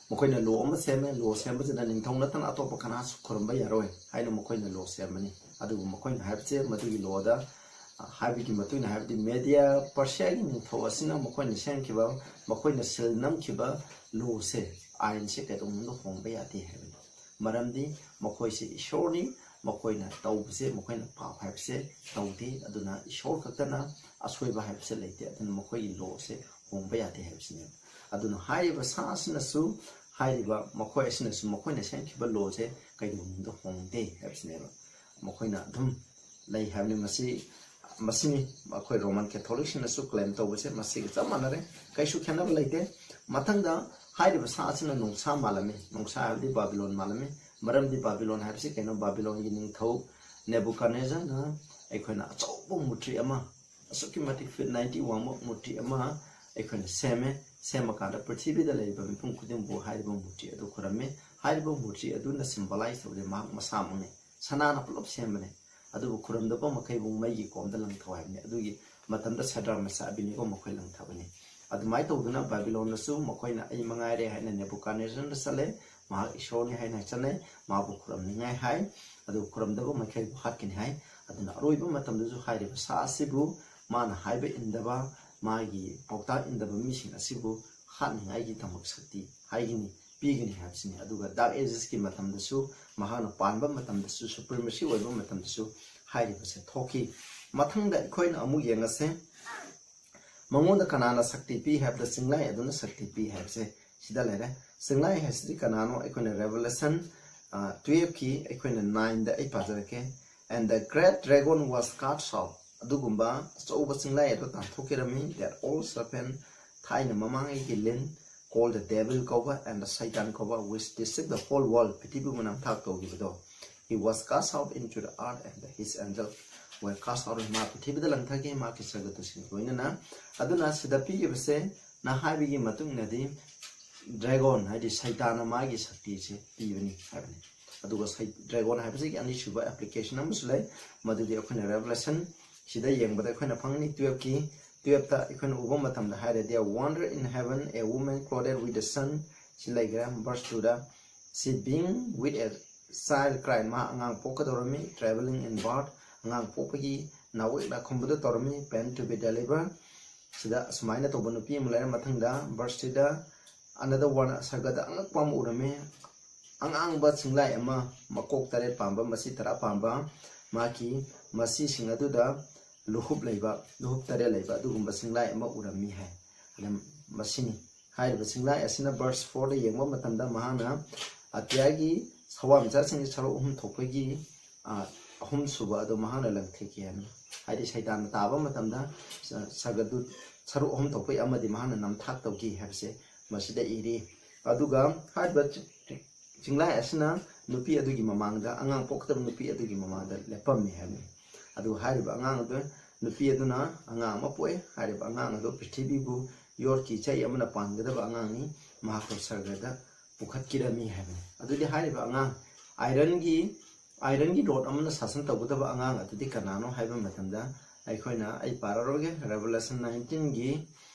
ꯃꯈꯣꯏꯅ law ꯑꯃ ꯁꯦꯝꯃꯦ, law ꯁꯦꯝꯕꯁꯤꯗ ꯅꯤꯡꯊꯧ ꯅꯠꯇꯅ ꯑꯇꯣꯞꯄ ꯀꯅꯥꯁꯨ ꯈꯨꯔꯨꯝꯕ ꯌꯥꯔꯣꯏ ꯍꯥꯏꯅ ꯃꯈꯣꯏꯅ law ꯁꯦꯝꯕꯅꯤ꯫ ꯑꯗꯨꯕꯨ ꯃꯈꯣꯏꯅ ꯍꯥꯏꯕꯁꯦ, ꯃꯗꯨꯒꯤ law ꯗ, ꯑ, ꯍꯥꯏꯕꯒꯤ ꯃꯇꯨꯡ ꯏꯟꯅ ꯍꯥꯏꯕꯗꯤ, ꯃꯦꯗꯤꯌꯥ ꯄꯔꯁꯤꯌꯥꯒꯤ ꯅꯤꯡꯊꯧ ꯑꯁꯤꯅ ꯃꯈꯣꯏꯅ ꯁꯦꯝꯈꯤꯕ, ꯃꯈꯣꯏꯅ seal ꯅꯝꯈꯤꯕ law ꯁꯦ, ꯑꯥꯏꯟꯁꯦ ꯀꯩꯗꯧꯅꯨꯡꯗ ꯍꯣꯡꯕ ꯌꯥꯗꯦ ꯍꯥꯏꯕꯅꯤ꯫ ꯃꯔꯝꯗꯤ ꯃꯈꯣꯏꯁꯦ ꯏꯁꯣꯔꯅꯤ, ꯃꯈꯣꯏꯅ ꯇꯧꯕꯁꯦ, ꯃꯈꯣꯏꯅ ꯄꯥꯞ ꯍꯥꯏꯕꯁꯦ ꯇꯧꯗꯦ꯫ ꯑꯗꯨꯅ ꯏꯁꯣꯔ ꯈꯛꯇꯅ ꯑꯁꯣꯏꯕ ꯍꯥꯏꯕꯁꯦ ꯂꯩꯇꯦ꯫ ꯑꯗꯨꯅ ꯃꯈꯣꯏꯒꯤ ꯂꯣꯁꯦ ꯍꯣꯡꯕ ꯌꯥꯗꯦ ꯍꯥꯏꯕꯁꯤꯅꯦꯕ꯫ ꯑꯗꯨꯅ ꯍꯥꯏꯔꯤꯕ ꯁꯥ ꯑꯁꯤꯅꯁꯨ, ꯍꯥꯏꯔꯤꯕ ꯃꯈꯣꯏ ꯑꯁꯤꯅꯁꯨ ꯃꯈꯣꯏꯅ ꯁꯦꯝꯈꯤꯕ ꯂꯣꯁꯦ ꯀꯩꯗꯧꯅꯨꯡꯗ ꯍꯣꯡꯗꯦ ꯍꯥꯏꯕꯁꯤꯅꯦꯕ꯫ ꯃꯈꯣꯏꯅ ꯑꯗꯨꯝ ꯂꯩ ꯍꯥꯏꯕꯅꯤ꯫ ꯃꯁꯤ, ꯃꯁꯤꯅꯤ ꯑꯩꯈꯣꯏ ꯔꯣꯃꯟ ꯀꯦꯊꯣꯂꯤꯛꯁꯤꯡꯅꯁꯨ ꯀ꯭ꯂꯦꯝ ꯇꯧꯕꯁꯦ ꯃꯁꯤꯒ ꯆꯞ ꯃꯥꯟꯅꯔꯦ꯫ ꯀꯩꯁꯨ ꯈꯦꯠꯅꯕ ꯂꯩꯇꯦ꯫ ꯃꯊꯪꯗ ꯍꯥꯏꯔꯤꯕ ꯁꯥ ꯑꯁꯤꯅ ꯅꯣꯡꯁꯥ ꯃꯥꯜꯂꯝꯃꯤ꯫ ꯅꯣꯡꯁꯥ ꯍꯥꯏꯕꯗꯤ ꯕꯥꯕꯤꯂꯣꯟ ꯃꯥꯜꯂꯝꯃꯤ꯫ ꯃꯔꯝꯗꯤ ꯕꯥꯕꯤꯂꯣꯟ ꯍꯥꯏꯕꯁꯤ ꯀꯩꯅꯣ? ꯕꯥꯕꯤꯂꯣꯟꯒꯤ ꯅꯤꯡꯊꯧ ꯅꯦꯕꯨꯀꯥꯅꯦꯖꯔꯅ ꯑꯩꯈꯣꯏꯅ ꯑꯆꯧꯕ ꯃꯨꯔꯇꯤ ꯑꯃ, ꯑꯁꯨꯛꯀꯤ ꯃꯇꯤꯛ ꯐꯤꯠ ꯅꯥꯏꯟꯇꯤ ꯋꯥꯡꯕ ꯃꯨꯔꯇꯤ ꯑꯃ ꯑꯩꯈꯣꯏꯅ ꯁꯦꯝꯃꯦ꯫ ꯁꯦꯝꯃꯀꯥꯟꯗ ꯄ꯭ꯔꯤꯊꯤꯕꯤꯗ ꯂꯩꯔꯤꯕ ꯃꯤꯄꯨꯝ ꯈꯨꯗꯤꯡꯕꯨ ꯍꯥꯏꯔꯤꯕ ꯃꯨꯔꯇꯤ ꯑꯗꯨ ꯈꯨꯔꯝꯃꯤ꯫ ꯍꯥꯏꯔꯤꯕ ꯃꯨꯔꯇꯤ ꯑꯗꯨꯅ ꯁꯤꯝꯕꯣꯂꯥꯏꯁ ꯇꯧꯕꯗꯤ ꯃꯍꯥꯛ ꯃꯁꯥꯃꯛꯅꯤ꯫ ꯁꯅꯥꯅ ꯄꯨꯂꯞ ꯁꯦꯝꯕꯅꯤ꯫ ꯑꯗꯨꯕꯨ ꯈꯨꯔꯝꯗꯕ ꯃꯈꯩꯕꯨ ꯃꯩꯒꯤ ꯀꯣꯝꯗ ꯂꯪꯊꯧ ꯍꯥꯏꯕꯅꯤ꯫ ꯑꯗꯨꯒꯤ ꯃꯇꯝꯗ ꯁꯗ꯭ꯔꯛ, ꯃꯦꯁꯥꯛ, ꯑꯕꯦꯗꯅꯦꯒꯣ ꯃꯈꯣꯏ ꯂꯪꯊꯕꯅꯤ꯫ ꯑꯗꯨꯃꯥꯏꯅ ꯇꯧꯗꯅ ꯕꯥꯕꯤꯂꯣꯟꯗꯁꯨ ꯃꯈꯣꯏꯅ "ꯑꯩ ꯃꯉꯥꯏꯔꯦ" ꯍꯥꯏꯅ ꯅꯦꯕꯨꯀꯥꯗꯅꯦꯖꯔꯗ ꯆꯠꯂꯦ꯫ ꯃꯍꯥꯛ ꯏꯁꯣꯔꯅꯤ ꯍꯥꯏꯅ ꯆꯠꯅꯩ꯫ ꯃꯍꯥꯛꯄꯨ ꯈꯨꯔꯨꯝꯅꯤꯡꯉꯥꯏ ꯍꯥꯏ꯫ ꯑꯗꯨ ꯈꯨꯔꯨꯝꯗꯕ ꯃꯈꯩꯕꯨ ꯍꯥꯠꯀꯅꯤ ꯍꯥꯏ꯫ ꯑꯗꯨꯅ ꯑꯔꯣꯏꯕ ꯃꯇꯝꯗꯁꯨ ꯍꯥꯏꯔꯤꯕ ꯁꯥ ꯑꯁꯤꯕꯨ, ꯃꯥꯅ ꯍꯥꯏꯕ ꯏꯟꯗꯕ, ꯃꯥꯒꯤ ꯄꯥꯎꯇꯥꯛ ꯏꯟꯗꯕ ꯃꯤꯁꯤꯡ ꯑꯁꯤꯕꯨ ꯍꯥꯠꯅꯤꯡꯉꯥꯏꯒꯤꯗꯃꯛ ꯁꯛꯇꯤ ꯍꯥꯏꯒꯅꯤ, ꯄꯤꯒꯅꯤ ꯍꯥꯏꯕꯁꯤꯅꯤ꯫ ꯑꯗꯨꯒ ꯗꯥꯔꯛ ꯑꯦꯖꯦꯁꯀꯤ ꯃꯇꯝꯗꯁꯨ, ꯃꯍꯥꯛꯅ ꯄꯥꯟꯕ ꯃꯇꯝꯗꯁꯨ, ꯁꯨꯄ꯭ꯔꯤꯃꯦꯁꯤ ꯑꯣꯏꯕ ꯃꯇꯝꯗꯁꯨ ꯍꯥꯏꯔꯤꯕꯁꯦ ꯊꯣꯛꯈꯤ꯫ ꯃꯊꯪꯗ ꯑꯩꯈꯣꯏꯅ ꯑꯃꯨꯛ ꯌꯦꯡꯉꯁꯦ꯫ ꯃꯉꯣꯟꯗ ꯀꯅꯥꯅ ꯁꯛꯇꯤ ꯄꯤ ꯍꯥꯏꯕꯗ, ꯆꯤꯡꯂꯥꯏ ꯑꯗꯨꯅ ꯁꯛꯇꯤ ꯄꯤ ꯍꯥꯏꯕꯁꯦ ꯁꯤꯗ ꯂꯩꯔꯦ꯫ ꯆꯤꯡꯂꯥꯏ ꯍꯥꯏꯁꯤꯗꯤ ꯀꯅꯥꯅꯣ? ꯑꯩꯈꯣꯏꯅ ꯔꯦꯚꯦꯂꯦꯁꯟ, ꯑ, ꯇꯨꯌꯦꯜꯐꯀꯤ ꯑꯩꯈꯣꯏꯅ ꯅꯥꯏꯟꯗ ꯑꯩ ꯄꯥꯖꯔꯛꯀꯦ꯫ "And the great dragon was cast out." ꯑꯗꯨꯒꯨꯝꯕ ꯑꯆꯧꯕ ꯆꯤꯡꯂꯥꯏ ꯑꯗꯨ ꯇꯥꯟꯊꯣꯛꯈꯤꯔꯝꯃꯤ꯫ "That old serpent," ꯊꯥꯏꯅ ꯃꯃꯥꯡꯉꯩꯒꯤ ꯂꯤꯟ, "called the devil" ꯀꯧꯕ, "and the Satan" ꯀꯧꯕ, "which deceived the whole world," ꯄ꯭ꯔꯤꯊꯤꯕꯤꯕꯨ ꯅꯝꯊꯥꯛ ꯇꯧꯈꯤꯕꯗꯣ꯫ "He was cast out into the earth and his angels were cast out." ꯃꯥ ꯄ꯭ꯔꯤꯊꯤꯕꯤꯗ ꯂꯪꯊꯈꯤ, ꯃꯥꯒꯤ ꯁꯔꯒꯗꯨꯁꯤꯡ ꯂꯣꯏꯅꯅ꯫ ꯑꯗꯨꯅ ꯁꯤꯗ ꯄꯤꯔꯤꯕꯁꯦ, ꯅ ꯍꯥꯏꯕꯒꯤ ꯃꯇꯨꯡ ꯏꯟꯅꯗꯤ, ꯗ꯭ꯔꯦꯒꯣꯟ ꯍꯥꯏꯗꯤ ꯁꯩꯇꯥꯟꯅ ꯃꯥꯒꯤ ꯁꯛꯇꯤꯁꯦ ꯄꯤꯕꯅꯤ ꯍꯥꯏꯕꯅꯤ꯫ ꯑꯗꯨꯒ ꯁꯩ-, ꯗ꯭ꯔꯦꯒꯣꯟ ꯍꯥꯏꯕꯁꯤꯒꯤ ꯑꯅꯤꯁꯨꯕ ꯑꯦꯄ꯭ꯂꯤꯀꯦꯁꯟ ꯑꯃꯁꯨ ꯂꯩ, ꯃꯗꯨꯗꯤ ꯑꯩꯈꯣꯏꯅ ꯔꯦꯚꯦꯂꯦꯁꯟ ꯁꯤꯗ ꯌꯦꯡꯕꯗ ꯑꯩꯈꯣꯏꯅ ꯐꯪꯅꯤ꯫ ꯇꯨꯌꯦꯜꯐꯀꯤ, ꯇꯨꯌꯦꯜꯐꯇ ꯑꯩꯈꯣꯏꯅ ꯎꯕ ꯃꯇꯝꯗ ꯍꯥꯏꯔꯗꯤ, "I wonder in heaven, a woman clothed with the sun," ꯁꯤ ꯂꯩꯈ꯭ꯔꯦ꯫ ꯚꯔꯁ ꯇꯨꯗ, "She being with a child cried," ꯃꯥ ꯑꯉꯥꯡ ꯄꯣꯛꯀꯗꯧꯔꯝꯃꯤ, "traveling in birth," ꯑꯉꯥꯡ ꯄꯣꯛꯄꯒꯤ ꯅꯥꯋꯦꯛ ꯅꯥꯈꯨꯝꯕꯗ ꯇꯧꯔꯝꯃꯤ, "pain to be delivered," ꯁꯤꯗ ꯑꯁꯨꯃꯥꯏꯅ ꯇꯧꯕ ꯅꯨꯄꯤ ꯑꯃ ꯂꯩꯔ ꯃꯊꯪꯗ, ꯚꯔꯁ ꯊ꯭ꯔꯤꯗ, "Another one," ꯁꯔꯒꯗ ꯑꯉꯛꯄ ꯑꯃ ꯎꯔꯝꯃꯤ, ꯑꯉꯥꯡꯕ ꯆꯤꯡꯂꯥꯏ ꯑꯃ, ꯃꯀꯣꯛ ꯇꯔꯦꯠ ꯄꯥꯟꯕ, ꯃꯁꯤ ꯇꯔꯥ ꯄꯥꯟꯕ, ꯃꯍꯥꯛꯀꯤ ꯃꯁꯤꯁꯤꯡ ꯑꯗꯨꯗ ꯂꯨꯍꯨꯞ ꯂꯩꯕ, ꯂꯨꯍꯨꯞ ꯇꯔꯦꯠ ꯂꯩꯕ ꯑꯗꯨꯒꯨꯝꯕ ꯆꯤꯡꯂꯥꯏ ꯑꯃ ꯎꯔꯝꯃꯤ ꯍꯥꯏ꯫ ꯑꯗꯨꯝ ꯃꯁꯤꯅꯤ꯫ ꯍꯥꯏꯔꯤꯕ ꯆꯤꯡꯂꯥꯏ ꯑꯁꯤꯅ verse fourꯗ ꯌꯦꯡꯕ ꯃꯇꯝꯗ ꯃꯍꯥꯛꯅ ꯑꯇꯤꯌꯥꯒꯤ ꯊꯋꯥꯟꯃꯤꯆꯥꯛꯁꯤꯡꯒꯤ ꯁꯔꯨꯛ ꯑꯍꯨꯝ ꯊꯣꯛꯄꯒꯤ, ꯑ, ꯑꯍꯨꯝꯁꯨꯕ ꯑꯗꯨ ꯃꯍꯥꯛꯅ ꯂꯪꯊꯦꯛꯈꯤ ꯍꯥꯏꯕꯅꯤ꯫ ꯍꯥꯏꯗꯤ ꯁꯩꯇꯥꯟꯅ ꯇꯥꯕ ꯃꯇꯝꯗ ꯁ-, ꯁꯔꯒꯗꯨꯠ ꯁꯔꯨꯛ ꯑꯍꯨꯝ ꯊꯣꯛꯄꯒꯤ ꯑꯃꯗꯤ ꯃꯍꯥꯛꯅ ꯅꯝꯊꯥꯛ ꯇꯧꯈꯤ ꯍꯥꯏꯕꯁꯦ ꯃꯁꯤꯗ ꯏꯔꯤ꯫ ꯑꯗꯨꯒ ꯍꯥꯏꯔꯤꯕ ꯆꯤ-, ꯆꯤꯡꯂꯥꯏ ꯑꯁꯤꯅ ꯅꯨꯄꯤ ꯑꯗꯨꯒꯤ ꯃꯃꯥꯡꯗ, ꯑꯉꯥꯡ ꯄꯣꯛꯀꯗꯕ ꯅꯨꯄꯤ ꯑꯗꯨꯒꯤ ꯃꯃꯥꯡꯗ ꯂꯦꯞꯄꯝꯃꯤ ꯍꯥꯏꯕꯅꯤ꯫ ꯑꯗꯨ ꯍꯥꯏꯔꯤꯕ ꯑꯉꯥꯡ ꯑꯗꯨ, ꯅꯨꯄꯤ ꯑꯗꯨꯅ ꯑꯉꯥꯡ ꯑꯃ ꯄꯣꯛꯑꯦ꯫ ꯍꯥꯏꯔꯤꯕ ꯑꯉꯥꯡ ꯑꯗꯨ ꯄ꯭ꯔꯤꯊꯤꯕꯤꯕꯨ ꯌꯣꯠꯀꯤ ꯆꯩ ꯑꯃꯅ ꯄꯥꯟꯒꯗꯕ ꯑꯉꯥꯡꯅꯤ, ꯃꯍꯥꯛꯄꯨ ꯁꯔꯒꯗ ꯄꯨꯈꯠꯈꯤꯔꯝꯃꯤ ꯍꯥꯏꯕꯅꯤ꯫ ꯑꯗꯨꯗꯤ ꯍꯥꯏꯔꯤꯕ ꯑꯉꯥꯡ, ironꯒꯤ, ironꯒꯤ rod ꯑꯃꯅ ꯁꯥꯁꯟ ꯇꯧꯒꯗꯕ ꯑꯉꯥꯡ ꯑꯗꯨꯗꯤ ꯀꯅꯥꯅꯣ ꯍꯥꯏꯕ ꯃꯇꯝꯗ, ꯑꯩꯈꯣꯏꯅ, ꯑꯩ ꯄꯥꯔꯔꯣꯏꯒꯦ, Revelation nineteenꯒꯤ,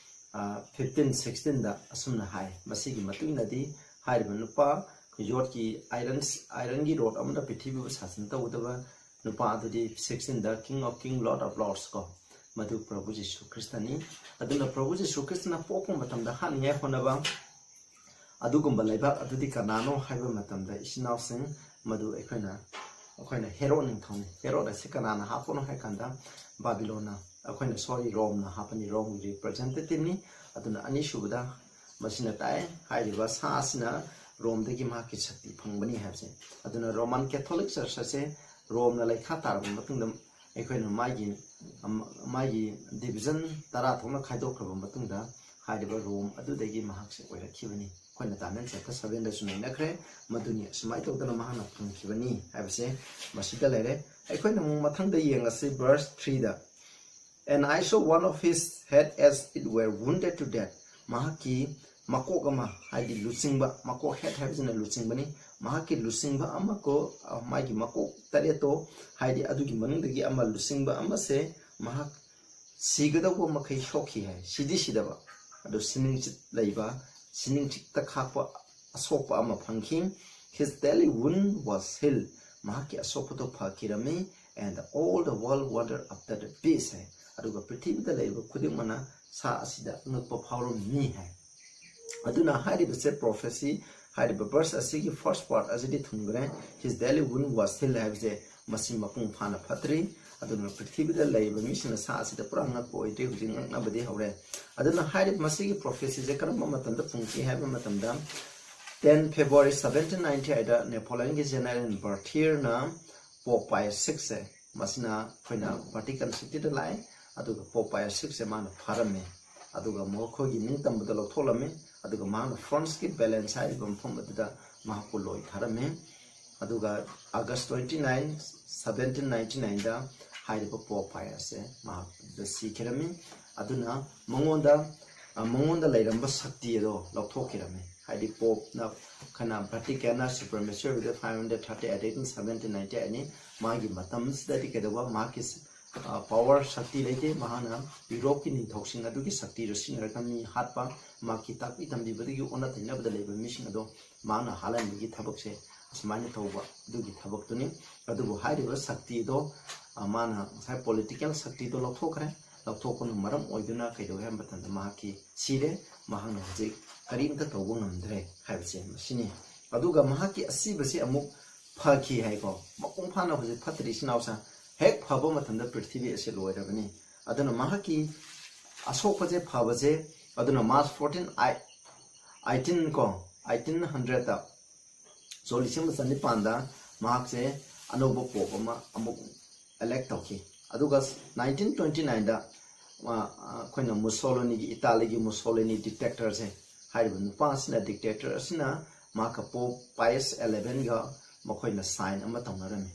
ꯑ, fifteen, sixteenꯗ ꯑꯁꯨꯝꯅ ꯍꯥꯏ꯫ ꯃꯁꯤꯒꯤ ꯃꯇꯨꯡ ꯏꯟꯅꯗꯤ ꯍꯥꯏꯔꯤꯕ ꯅꯨꯄꯥ ꯌꯣꯠꯀꯤ iron, ironꯒꯤ rod ꯑꯃꯅ ꯄ꯭ꯔꯤꯊꯤꯕꯤꯕꯨ ꯁꯥꯁꯟ ꯇꯧꯒꯗꯕ ꯅꯨꯄꯥ ꯑꯗꯨꯗꯤ sixteenꯗ King of King, Lord of Lords ꯀꯣ, ꯃꯗꯨ ꯄ꯭ꯔꯚꯨ ꯖꯤꯁꯨ ꯈ꯭ꯔꯤꯁꯇꯅꯤ꯫ ꯑꯗꯨꯅ ꯄ꯭ꯔꯚꯨ ꯖꯤꯁꯨ ꯈ꯭ꯔꯤꯁꯇꯅ ꯄꯣꯛꯄ ꯃꯇꯝꯗ ꯍꯥꯠꯅꯤꯡꯉꯥꯏ ꯍꯣꯠꯅꯕ ꯑꯗꯨꯒꯨꯝꯕ ꯂꯩꯕꯥꯛ ꯑꯗꯨꯗꯤ ꯀꯅꯥꯅꯣ ꯍꯥꯏꯕ ꯃꯇꯝꯗ, ꯏꯆꯤꯟ ꯏꯅꯥꯎꯁꯤꯡ, ꯃꯗꯨ ꯑꯩꯈꯣꯏꯅ, ꯑꯩꯈꯣꯏꯅ ꯍꯦꯔꯣꯗ ꯅꯤꯡꯊꯧꯅꯤ꯫ ꯍꯦꯔꯣꯗ ꯑꯁꯤ ꯀꯅꯥꯅ ꯍꯥꯞꯄꯅꯣ ꯍꯥꯏ ꯀꯥꯟꯗ, ꯕꯥꯕꯤꯂꯣꯟꯅ, ꯑꯩꯈꯣꯏꯅ, sorry, ꯔꯣꯝꯅ ꯍꯥꯞꯄꯅꯤ, ꯔꯣꯝꯒꯤ representativeꯅꯤ꯫ ꯑꯗꯨꯅ ꯑꯅꯤꯁꯨꯕꯗ ꯃꯁꯤꯅ ꯇꯥꯛꯑꯦ, ꯍꯥꯏꯔꯤꯕ ꯁꯥ ꯑꯁꯤꯅ ꯔꯣꯝꯗꯒꯤ ꯃꯍꯥꯛꯀꯤ ꯁꯛꯇꯤ ꯐꯪꯕꯅꯤ ꯍꯥꯏꯕꯁꯦ꯫ ꯑꯗꯨꯅ Roman Catholic Church ꯑꯁꯦ ꯔꯣꯝꯅ ꯂꯩꯈꯥ ꯇꯥꯔꯕ ꯃꯇꯨꯡꯗ, ꯑꯩꯈꯣꯏꯅ ꯃꯥꯒꯤ, ꯑꯝ, ꯃꯥꯒꯤ division ꯇꯔꯥ ꯊꯣꯛꯅ ꯈꯥꯏꯗꯣꯛꯈ꯭ꯔꯕ ꯃꯇꯨꯡꯗ, ꯍꯥꯏꯔꯤꯕ ꯔꯣꯝ ꯑꯗꯨꯗꯒꯤ ꯃꯍꯥꯛꯁꯦ ꯑꯣꯏꯔꯛꯈꯤꯕꯅꯤ꯫ ꯑꯩꯈꯣꯏꯅ Daniel chapter sevenꯗꯁꯨ ꯅꯩꯅꯈ꯭ꯔꯦ, ꯃꯗꯨꯅꯤ ꯑꯁꯨꯃꯥꯏꯅ ꯇꯧꯗꯅ ꯃꯍꯥꯛꯅ ꯐꯪꯈꯤꯕꯅꯤ ꯍꯥꯏꯕꯁꯦ ꯃꯁꯤꯗ ꯂꯩꯔꯦ꯫ ꯑꯩꯈꯣꯏꯅ ꯑꯃꯨꯛ ꯃꯊꯪꯗ ꯌꯦꯡꯉꯁꯤ, verse threeꯗ, "And I saw one of his head as it were wounded to death." ꯃꯍꯥꯛꯀꯤ ꯃꯀꯣꯛ ꯑꯃ, ꯍꯥꯏꯗꯤ ꯂꯨꯆꯤꯡꯕ, ꯃꯀꯣꯛ, head ꯍꯥꯏꯕꯁꯤꯅ ꯂꯨꯆꯤꯡꯕꯅꯤ꯫ ꯃꯍꯥꯛꯀꯤ ꯂꯨꯆꯤꯡꯕ ꯑꯃ ꯀꯣ, ꯑ, ꯃꯥꯒꯤ ꯃꯀꯣꯛ ꯇꯔꯦꯠꯇꯣ, ꯍꯥꯏꯗꯤ ꯑꯗꯨꯒꯤ ꯃꯅꯨꯡꯗꯒꯤ ꯑꯃ ꯂꯨꯆꯤꯡꯕ ꯑꯃꯁꯦ ꯃꯍꯥꯛ ꯁꯤꯒꯗꯧꯕ ꯃꯈꯩ ꯁꯣꯛꯈꯤ ꯍꯥꯏ, ꯁꯤꯗꯤ ꯁꯤꯗꯕ, ꯑꯗꯨ ꯁꯤꯅꯤꯡꯆꯤꯠ ꯂꯩꯕ, ꯁꯤꯅꯤꯡꯆꯤꯠꯇ ꯈꯥꯛꯄ ꯑꯁꯣꯛꯄ ꯑꯃ ꯐꯪꯈꯤ꯫ "His deadly wound was healed." ꯃꯍꯥꯛꯀꯤ ꯑꯁꯣꯛꯄꯗꯣ ꯐꯈꯤꯔꯝꯃꯤ꯫ "And all the world wondered after the beast" ꯍꯥꯏ꯫ ꯑꯗꯨꯒ ꯄ꯭ꯔꯤꯊꯤꯕꯤꯗ ꯂꯩꯕ ꯈꯨꯗꯤꯡꯃꯛꯅ ꯁꯥ ꯑꯁꯤꯗ ꯑꯉꯛꯄ ꯐꯥꯎꯔꯝꯃꯤ ꯍꯥꯏ꯫ ꯑꯗꯨꯅ ꯍꯥꯏꯔꯤꯕꯁꯦ prophecy ꯍꯥꯏꯔꯤꯕ verse ꯑꯁꯤꯒꯤ first part ꯑꯁꯤꯗꯤ ꯊꯨꯡꯈ꯭ꯔꯦ, "His daily wound was healed" ꯍꯥꯏꯕꯁꯦ ꯃꯁꯤ ꯃꯄꯨꯡ ꯐꯥꯅ ꯐꯠꯇ꯭ꯔꯤ꯫ ꯑꯗꯨꯅ ꯄ꯭ꯔꯤꯊꯤꯕꯤꯗ ꯂꯩꯔꯤꯕ ꯃꯤꯁꯤꯡꯅ ꯁꯥ ꯑꯁꯤꯗ ꯄꯨꯔꯥ ꯉꯛꯄ ꯑꯣꯏꯗ꯭ꯔꯤ, ꯍꯧꯖꯤꯛ ꯉꯛꯅꯕꯗꯤ ꯍꯧꯔꯦ꯫ ꯑꯗꯨꯅ ꯍꯥꯏꯔꯤꯕ ꯃꯁꯤꯒꯤ prophecyꯁꯦ ꯀꯔꯝꯕ ꯃꯇꯝꯗ ꯐꯪꯈꯤ ꯍꯥꯏꯕ ꯃꯇꯝꯗ, ten February seventeen ninety eight ꯗ Napoleonꯒꯤ general Berthierꯅ Pope Pius sixꯁꯦ, ꯃꯁꯤꯅ ꯑꯩꯈꯣꯏꯅ Vatican Cityꯗ ꯂꯥꯛꯑꯦ, ꯑꯗꯨꯒ Pope Pius sixꯁꯦ ꯃꯥꯅ ꯐꯥꯔꯝꯃꯦ, ꯑꯗꯨꯒ ꯃꯈꯣꯏꯒꯤ ꯅꯤꯡꯇꯝꯕꯗ ꯂꯧꯊꯣꯛꯂꯝꯃꯤ, ꯑꯗꯨꯒ ꯃꯍꯥꯛꯅ Franceꯀꯤ Valence ꯍꯥꯏꯔꯤꯕ ꯃꯐꯝ ꯑꯗꯨꯗ ꯃꯍꯥꯛꯄꯨ ꯂꯣꯏ ꯊꯥꯔꯝꯃꯤ꯫ ꯑꯗꯨꯒ August twenty nine, seventeen ninety nineꯗ ꯍꯥꯏꯔꯤꯕ Pope Piusꯁꯦ ꯃꯍꯥꯛ ꯑꯗꯨꯗ ꯁꯤꯈꯤꯔꯝꯃꯤ꯫ ꯑꯗꯨꯅ ꯃꯉꯣꯟꯗ, ꯑ, ꯃꯉꯣꯟꯗ ꯂꯩꯔꯝꯕ ꯁꯛꯇꯤ ꯑꯗꯣ ꯂꯧꯊꯣꯛꯈꯤꯔꯝꯃꯤ꯫ ꯍꯥꯏꯗꯤ Popeꯅ, ꯑꯩꯈꯣꯏꯅ Vaticanꯅ supremacy ꯑꯣꯏꯕꯗ five hundred thirty eight, seventeen ninety eight ꯅꯤ꯫ ꯃꯥꯒꯤ ꯃꯇꯝꯁꯤꯗꯗꯤ ꯀꯩꯗꯧꯕ, ꯃꯍꯥꯛꯀꯤ, ꯑ, power, ꯁꯛꯇꯤ ꯂꯩꯇꯦ꯫ ꯃꯍꯥꯛꯅ Europeꯀꯤ ꯅꯤꯡꯊꯧꯁꯤꯡ ꯑꯗꯨꯒꯤ ꯁꯛꯇꯤꯗꯨ ꯁꯤꯖꯤꯟꯅꯔꯒ ꯃꯤ ꯍꯥꯠꯄ, ꯃꯍꯥꯛꯀꯤ ꯇꯥꯛꯄꯤ ꯇꯝꯕꯤꯕꯗꯒꯤ ꯑꯣꯟꯅ ꯇꯩꯅꯕꯗ ꯂꯩꯕ ꯃꯤꯁꯤꯡ ꯑꯗꯣ ꯃꯍꯥꯛꯅ ꯍꯥꯠꯍꯟꯕꯒꯤ ꯊꯕꯛꯁꯦ ꯑꯁꯨꯃꯥꯏꯅ ꯇꯧꯕ ꯑꯗꯨꯒꯤ ꯊꯕꯛꯇꯨꯅꯤ꯫ ꯑꯗꯨꯕꯨ ꯍꯥꯏꯔꯤꯕ ꯁꯛꯇꯤꯗꯣ, ꯑ, ꯃꯥꯅ ꯉꯁꯥꯏ political ꯁꯛꯇꯤꯗꯣ ꯂꯧꯊꯣꯛꯈ꯭ꯔꯦ꯫ ꯂꯧꯊꯣꯛꯄꯅ ꯃꯔꯝ ꯑꯣꯏꯗꯨꯅ ꯀꯩꯗꯧꯋꯦ ꯍꯥꯏꯕ ꯃꯇꯝꯗ ꯃꯍꯥꯛꯀꯤ ꯁꯤꯔꯦ꯫ ꯃꯍꯥꯛꯅ ꯍꯧꯖꯤꯛ ꯀꯔꯤꯝꯇ ꯇꯧꯕ ꯉꯝꯗ꯭ꯔꯦ ꯍꯥꯏꯕꯁꯦ ꯃꯁꯤꯅꯤ꯫ ꯑꯗꯨꯒ ꯃꯍꯥꯛꯀꯤ ꯑꯁꯤꯕꯁꯤ ꯑꯃꯨꯛ ꯐꯈꯤ ꯍꯥꯏꯀꯣ꯫ ꯃꯄꯨꯡ ꯐꯥꯅ ꯍꯧꯖꯤꯛ ꯐꯠꯇ꯭ꯔꯤ ꯏꯆꯤꯟ ꯏꯅꯥꯎꯁꯥ꯫ ꯍꯦꯛ ꯐꯕ ꯃꯇꯝꯗ ꯄ꯭ꯔꯤꯊꯤꯕꯤ ꯑꯁꯤ ꯂꯣꯏꯔꯕꯅꯤ꯫ ꯑꯗꯨꯅ ꯃꯍꯥꯛꯀꯤ ꯑꯁꯣꯛꯄꯁꯦ ꯐꯕꯁꯦ, ꯑꯗꯨꯅ March fourteen, eighteen ꯀꯣ, eighteen hundredꯇ, ꯁꯣꯛ ꯂꯤꯁꯤꯡ ꯑꯃ ꯆꯅꯤꯄꯥꯟꯗ ꯃꯍꯥꯛꯁꯦ ꯑꯅꯧꯕ Pope ꯑꯃ ꯑꯃꯨꯛ elect ꯇꯧꯈꯤ꯫ ꯑꯗꯨꯒ nineteen twenty nineꯗ, ꯑ, ꯑꯩꯈꯣꯏꯅ Mussoliniꯒꯤ, ꯏꯇꯥꯂꯤꯒꯤ Mussolini dictatorꯁꯦ, ꯍꯥꯏꯔꯤꯕ ꯅꯨꯄꯥ ꯑꯁꯤꯅ, dictator ꯑꯁꯤꯅ ꯃꯍꯥꯛꯀ Pope Pius elevenꯒ ꯃꯈꯣꯏꯅ sign ꯑꯃ ꯇꯧꯅꯔꯝꯃꯤ꯫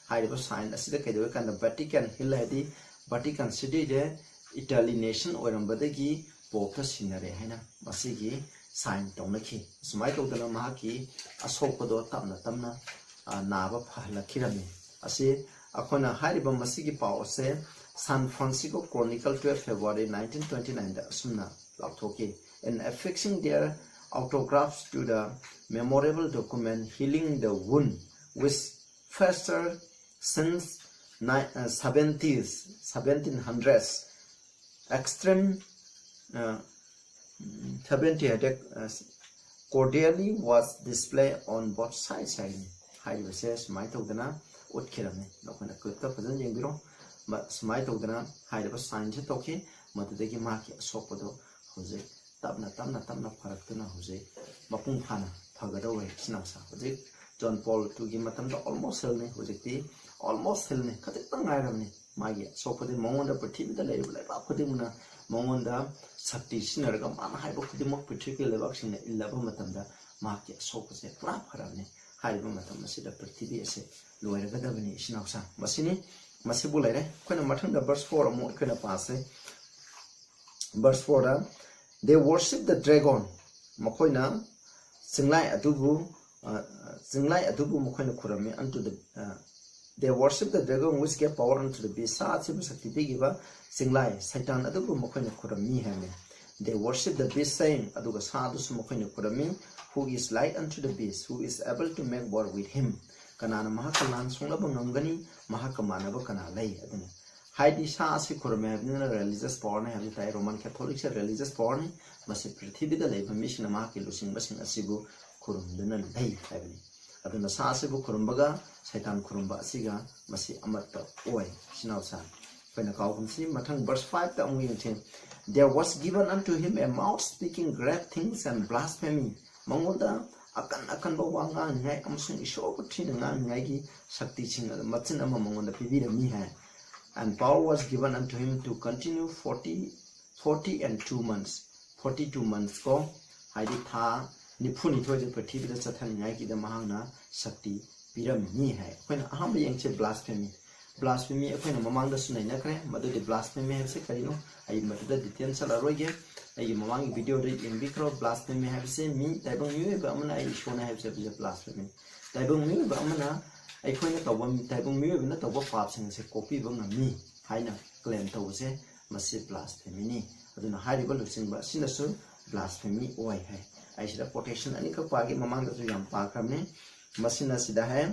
ꯍꯥꯏꯔꯤꯕ sign ꯑꯁꯤꯗ ꯀꯩꯗꯧꯋꯦ ꯀꯥꯟꯗ Vatican Hill ꯍꯥꯏꯗꯤ Vatican Cityꯁꯦ Italy nation ꯑꯣꯏꯔꯝꯕꯗꯒꯤ Popeꯇ ꯁꯤꯟꯅꯔꯦ ꯍꯥꯏꯅ ꯃꯁꯤꯒꯤ sign ꯇꯧꯅꯈꯤ꯫ ꯑꯁꯨꯃꯥꯏꯅ ꯇꯧꯗꯅ ꯃꯍꯥꯛꯀꯤ ꯑꯁꯣꯛꯄꯗꯣ ꯇꯞꯅ ꯇꯞꯅ, ꯑ, ꯅꯥꯕ ꯐꯍꯜꯂꯛꯈꯤꯔꯝꯃꯤ꯫ ꯑꯁꯤ ꯑꯩꯈꯣꯏꯅ ꯍꯥꯏꯔꯤꯕ ꯃꯁꯤꯒꯤ ꯄꯥꯎ ꯑꯁꯦ San Francisco Chronicle, twelve February nineteen twenty nineꯗ ꯑꯁꯨꯝꯅ ꯂꯥꯎꯊꯣꯛꯈꯤ: "In affixing their autographs to the memorable document, healing the wound which festered since ni-, uh, seventies, seventeen hundreds, extreme, uh, seventy ꯍꯥꯏꯗꯤ, ꯑ, cordially was displayed on both sides ꯍꯥꯏꯔꯤꯅꯤ꯫ ꯍꯥꯏꯔꯤꯕꯁꯦ ꯁꯨꯃꯥꯏꯅ ꯇꯧꯗꯅ ꯎꯠꯈꯤꯔꯝꯃꯤ꯫ ꯅꯈꯣꯏꯅ clipꯇ ꯐꯖꯅ ꯌꯦꯡꯕꯤꯔꯣ꯫ ꯃ-, ꯁꯨꯃꯥꯏꯅ ꯇꯧꯗꯅ ꯍꯥꯏꯔꯤꯕ signꯁꯦ ꯇꯧꯈꯤ꯫ ꯃꯗꯨꯗꯒꯤ ꯃꯍꯥꯛꯀꯤ ꯑꯁꯣꯛꯄꯗꯣ ꯍꯧꯖꯤꯛ ꯇꯞꯅ ꯇꯞꯅ ꯇꯞꯅ ꯐꯔꯛꯇꯨꯅ ꯍꯧꯖꯤꯛ ꯃꯄꯨꯡ ꯐꯥꯅ ꯐꯒꯗꯧꯔꯦ꯫ ꯏꯆꯤꯟ ꯏꯅꯥꯎꯁꯥ, ꯍꯧꯖꯤꯛ John Paul twoꯒꯤ ꯃꯇꯝꯗ almost healꯅꯤ꯫ ꯍꯧꯖꯤꯛꯇꯤ almost healꯅꯤ, ꯈꯖꯤꯛꯇꯪ ꯉꯥꯏꯔꯕꯅꯤ꯫ ꯃꯥꯒꯤ ꯑꯁꯣꯛꯄꯗꯤ ꯃꯉꯣꯟꯗ ꯄ꯭ꯔꯤꯊꯤꯕꯤꯗ ꯂꯩꯔꯤꯕ ꯂꯩꯕꯥꯛ ꯈꯨꯗꯤꯡꯃꯛꯅ ꯃꯉꯣꯟꯗ ꯁꯛꯇꯤ ꯁꯤꯖꯤꯟꯅꯔꯒ ꯃꯥꯅ ꯍꯥꯏꯕ ꯈꯨꯗꯤꯡꯃꯛ ꯄ꯭ꯔꯤꯊꯤꯕꯤꯒꯤ ꯂꯩꯕꯥꯛꯁꯤꯡꯅ ꯏꯜꯂꯕ ꯃꯇꯝꯗ ꯃꯍꯥꯛꯀꯤ ꯑꯁꯣꯛꯄꯁꯦ ꯄꯨꯔꯥ ꯐꯔꯕꯅꯤ꯫ ꯍꯥꯏꯔꯤꯕ ꯃꯇꯝ ꯑꯁꯤꯗ ꯄ꯭ꯔꯤꯊꯤꯕꯤ ꯑꯁꯦ ꯂꯣꯏꯔꯒꯗꯕꯅꯤ꯫ ꯏꯆꯤꯟ ꯏꯅꯥꯎꯁꯥ, ꯃꯁꯤꯅꯤ꯫ ꯃꯁꯤꯕꯨ ꯂꯩꯔꯦ꯫ ꯑꯩꯈꯣꯏꯅ ꯃꯊꯪꯗ verse four ꯑꯃꯨꯛ ꯑꯩꯈꯣꯏꯅ ꯄꯥꯁꯦ꯫ Verse fourꯗ, "They worship the dragon." ꯃꯈꯣꯏꯅ ꯆꯤꯡꯂꯥꯏ ꯑꯗꯨꯕꯨ, ꯑ, ꯆꯤꯡꯂꯥꯏ ꯑꯗꯨꯕꯨ ꯃꯈꯣꯏꯅ ꯈꯨꯔꯝꯃꯤ꯫ Unto the, ꯑ, "They worship the dragon which gave power unto the beast." ꯁꯥ ꯑꯁꯤꯕꯨ ꯁꯛꯇꯤ ꯄꯤꯈꯤꯕ ꯆꯤꯡꯂꯥꯏ ꯁꯩꯇꯥꯟ ꯑꯗꯨꯕꯨ ꯃꯈꯣꯏꯅ ꯈꯨꯔꯝꯃꯤ ꯍꯥꯏꯕꯅꯤ꯫ "They worship the beast, saying," ꯑꯗꯨꯒ ꯁꯥ ꯑꯗꯨꯁꯨ ꯃꯈꯣꯏꯅ ꯈꯨꯔꯝꯃꯤ, "Who is like unto the beast, who is able to make war with him?" ꯀꯅꯥꯅ ꯃꯍꯥꯛꯀ ꯂꯥꯟ ꯁꯣꯛꯅꯕ ꯉꯝꯒꯅꯤ? ꯃꯍꯥꯛꯀ ꯃꯥꯟꯅꯕ ꯀꯅꯥ ꯂꯩ? ꯑꯗꯨꯅ ꯍꯥꯏꯗꯤ ꯁꯥ ꯑꯁꯤ ꯈꯨꯔꯨꯝꯃꯦ ꯍꯥꯏꯕꯅꯤꯅ religious powerꯅꯤ ꯍꯥꯏꯕꯁꯤ ꯇꯥꯏ꯫ Roman Catholicꯁꯦ religious powerꯅꯤ꯫ ꯃꯁꯤ ꯄ꯭ꯔꯤꯊꯤꯕꯤꯗ ꯂꯩꯕ ꯃꯤꯁꯤꯡꯅ ꯃꯍꯥꯛꯀꯤ ꯂꯨꯆꯤꯡꯕꯁꯤꯡ ꯑꯁꯤꯕꯨ ꯈꯨꯔꯨꯝꯗꯨꯅ ꯂꯩ ꯍꯥꯏꯕꯅꯤ꯫ ꯑꯗꯨꯅ ꯁꯥ ꯑꯁꯤꯕꯨ ꯈꯨꯔꯨꯝꯕꯒ ꯁꯩꯇꯥꯟ ꯈꯨꯔꯨꯝꯕ ꯑꯁꯤꯒ ꯃꯁꯤ ꯑꯃꯠꯇ ꯑꯣꯏ꯫ ꯏꯆꯤꯟ ꯏꯅꯥꯎꯁꯥ, ꯑꯩꯈꯣꯏꯅ ꯀꯥꯎꯒꯨꯝꯁꯤ꯫ ꯃꯊꯪ verse fiveꯇ ꯑꯃꯨꯛ ꯌꯦꯡꯁꯤ꯫ "There was given unto him a mouth speaking great things and blasphemy." ꯃꯉꯣꯟꯗ ꯑꯀꯟ ꯑꯀꯟꯕ ꯋꯥ ꯉꯥꯡꯅꯤꯡꯉꯥꯏ ꯑꯃꯁꯨꯡ ꯏꯁꯣꯔꯕꯨ ꯊꯤꯅ ꯉꯥꯡꯅꯤꯡꯉꯥꯏꯒꯤ ꯁꯛꯇꯤꯁꯤꯡ ꯑꯗꯨ ꯃꯆꯤꯟ ꯑꯃ ꯃꯉꯣꯟꯗ ꯄꯤꯕꯤꯔꯝꯃꯤ ꯍꯥꯏ꯫ "And power was given unto him to continue forty, forty and two months." Forty two months ꯀꯣ, ꯍꯥꯏꯗꯤ ꯊꯥ ꯅꯤꯐꯨꯅꯤꯊꯣꯏꯗ ꯄ꯭ꯔꯤꯊꯤꯕꯤꯗ ꯆꯠꯊꯅꯤꯡꯉꯥꯏꯒꯤꯗ ꯃꯍꯥꯛꯅ ꯁꯛꯇꯤ ꯄꯤꯔꯝꯃꯤ ꯍꯥꯏ꯫ ꯑꯩꯈꯣꯏꯅ ꯑꯍꯥꯟꯕ ꯌꯦꯡꯁꯦ blasphemy꯫ Blasphemy ꯑꯩꯈꯣꯏꯅ ꯃꯃꯥꯡꯗꯁꯨ ꯅꯩꯅꯈ꯭ꯔꯦ꯫ ꯃꯗꯨꯗꯤ blasphemy ꯍꯥꯏꯕꯁꯤ ꯀꯔꯤꯅꯣ? ꯑꯩ ꯃꯗꯨꯗ detail ꯆꯠꯂꯔꯣꯏꯒꯦ꯫ ꯑꯩꯒꯤ ꯃꯃꯥꯡꯒꯤ videoꯗ ꯌꯦꯡꯕꯤꯈ꯭ꯔꯣ꯫ Blasphemy ꯍꯥꯏꯕꯁꯤ ꯃꯤ, ꯇꯥꯏꯕꯪ ꯃꯤꯑꯣꯏꯕ ꯑꯃꯅ "ꯑꯩ ꯏꯁꯣꯔꯅꯤ" ꯍꯥꯏꯕꯁꯦ, ꯍꯥꯏꯕꯁꯦ blasphemy꯫ ꯇꯥꯏꯕꯪ ꯃꯤꯑꯣꯏꯕ ꯑꯃꯅ, ꯑꯩꯈꯣꯏꯅ ꯇꯧꯕ, ꯇꯥꯏꯕꯪ ꯃꯤꯑꯣꯏꯕꯅ ꯇꯧꯕ ꯄꯥꯞꯁꯤꯡ ꯑꯁꯦ ꯀꯣꯛꯄꯤꯕ ꯉꯝꯃꯤ ꯍꯥꯏꯅ claim ꯇꯧꯕꯁꯦ, ꯃꯁꯤ blasphemyꯅꯤ꯫ ꯑꯗꯨꯅ ꯍꯥꯏꯔꯤꯕ ꯂꯨꯆꯤꯡꯕ ꯑꯁꯤꯅꯁꯨ blasphemy ꯑꯣꯏ ꯍꯥꯏ꯫ ꯑꯩ ꯁꯤꯗ quotation ꯑꯅꯤꯈꯛ ꯄꯥꯒꯦ, ꯃꯃꯥꯡꯗꯁꯨ ꯌꯥꯝ ꯄꯥꯈ꯭ꯔꯕꯅꯤ꯫ ꯃꯁꯤꯅ ꯁꯤꯗ ꯍꯥꯏ,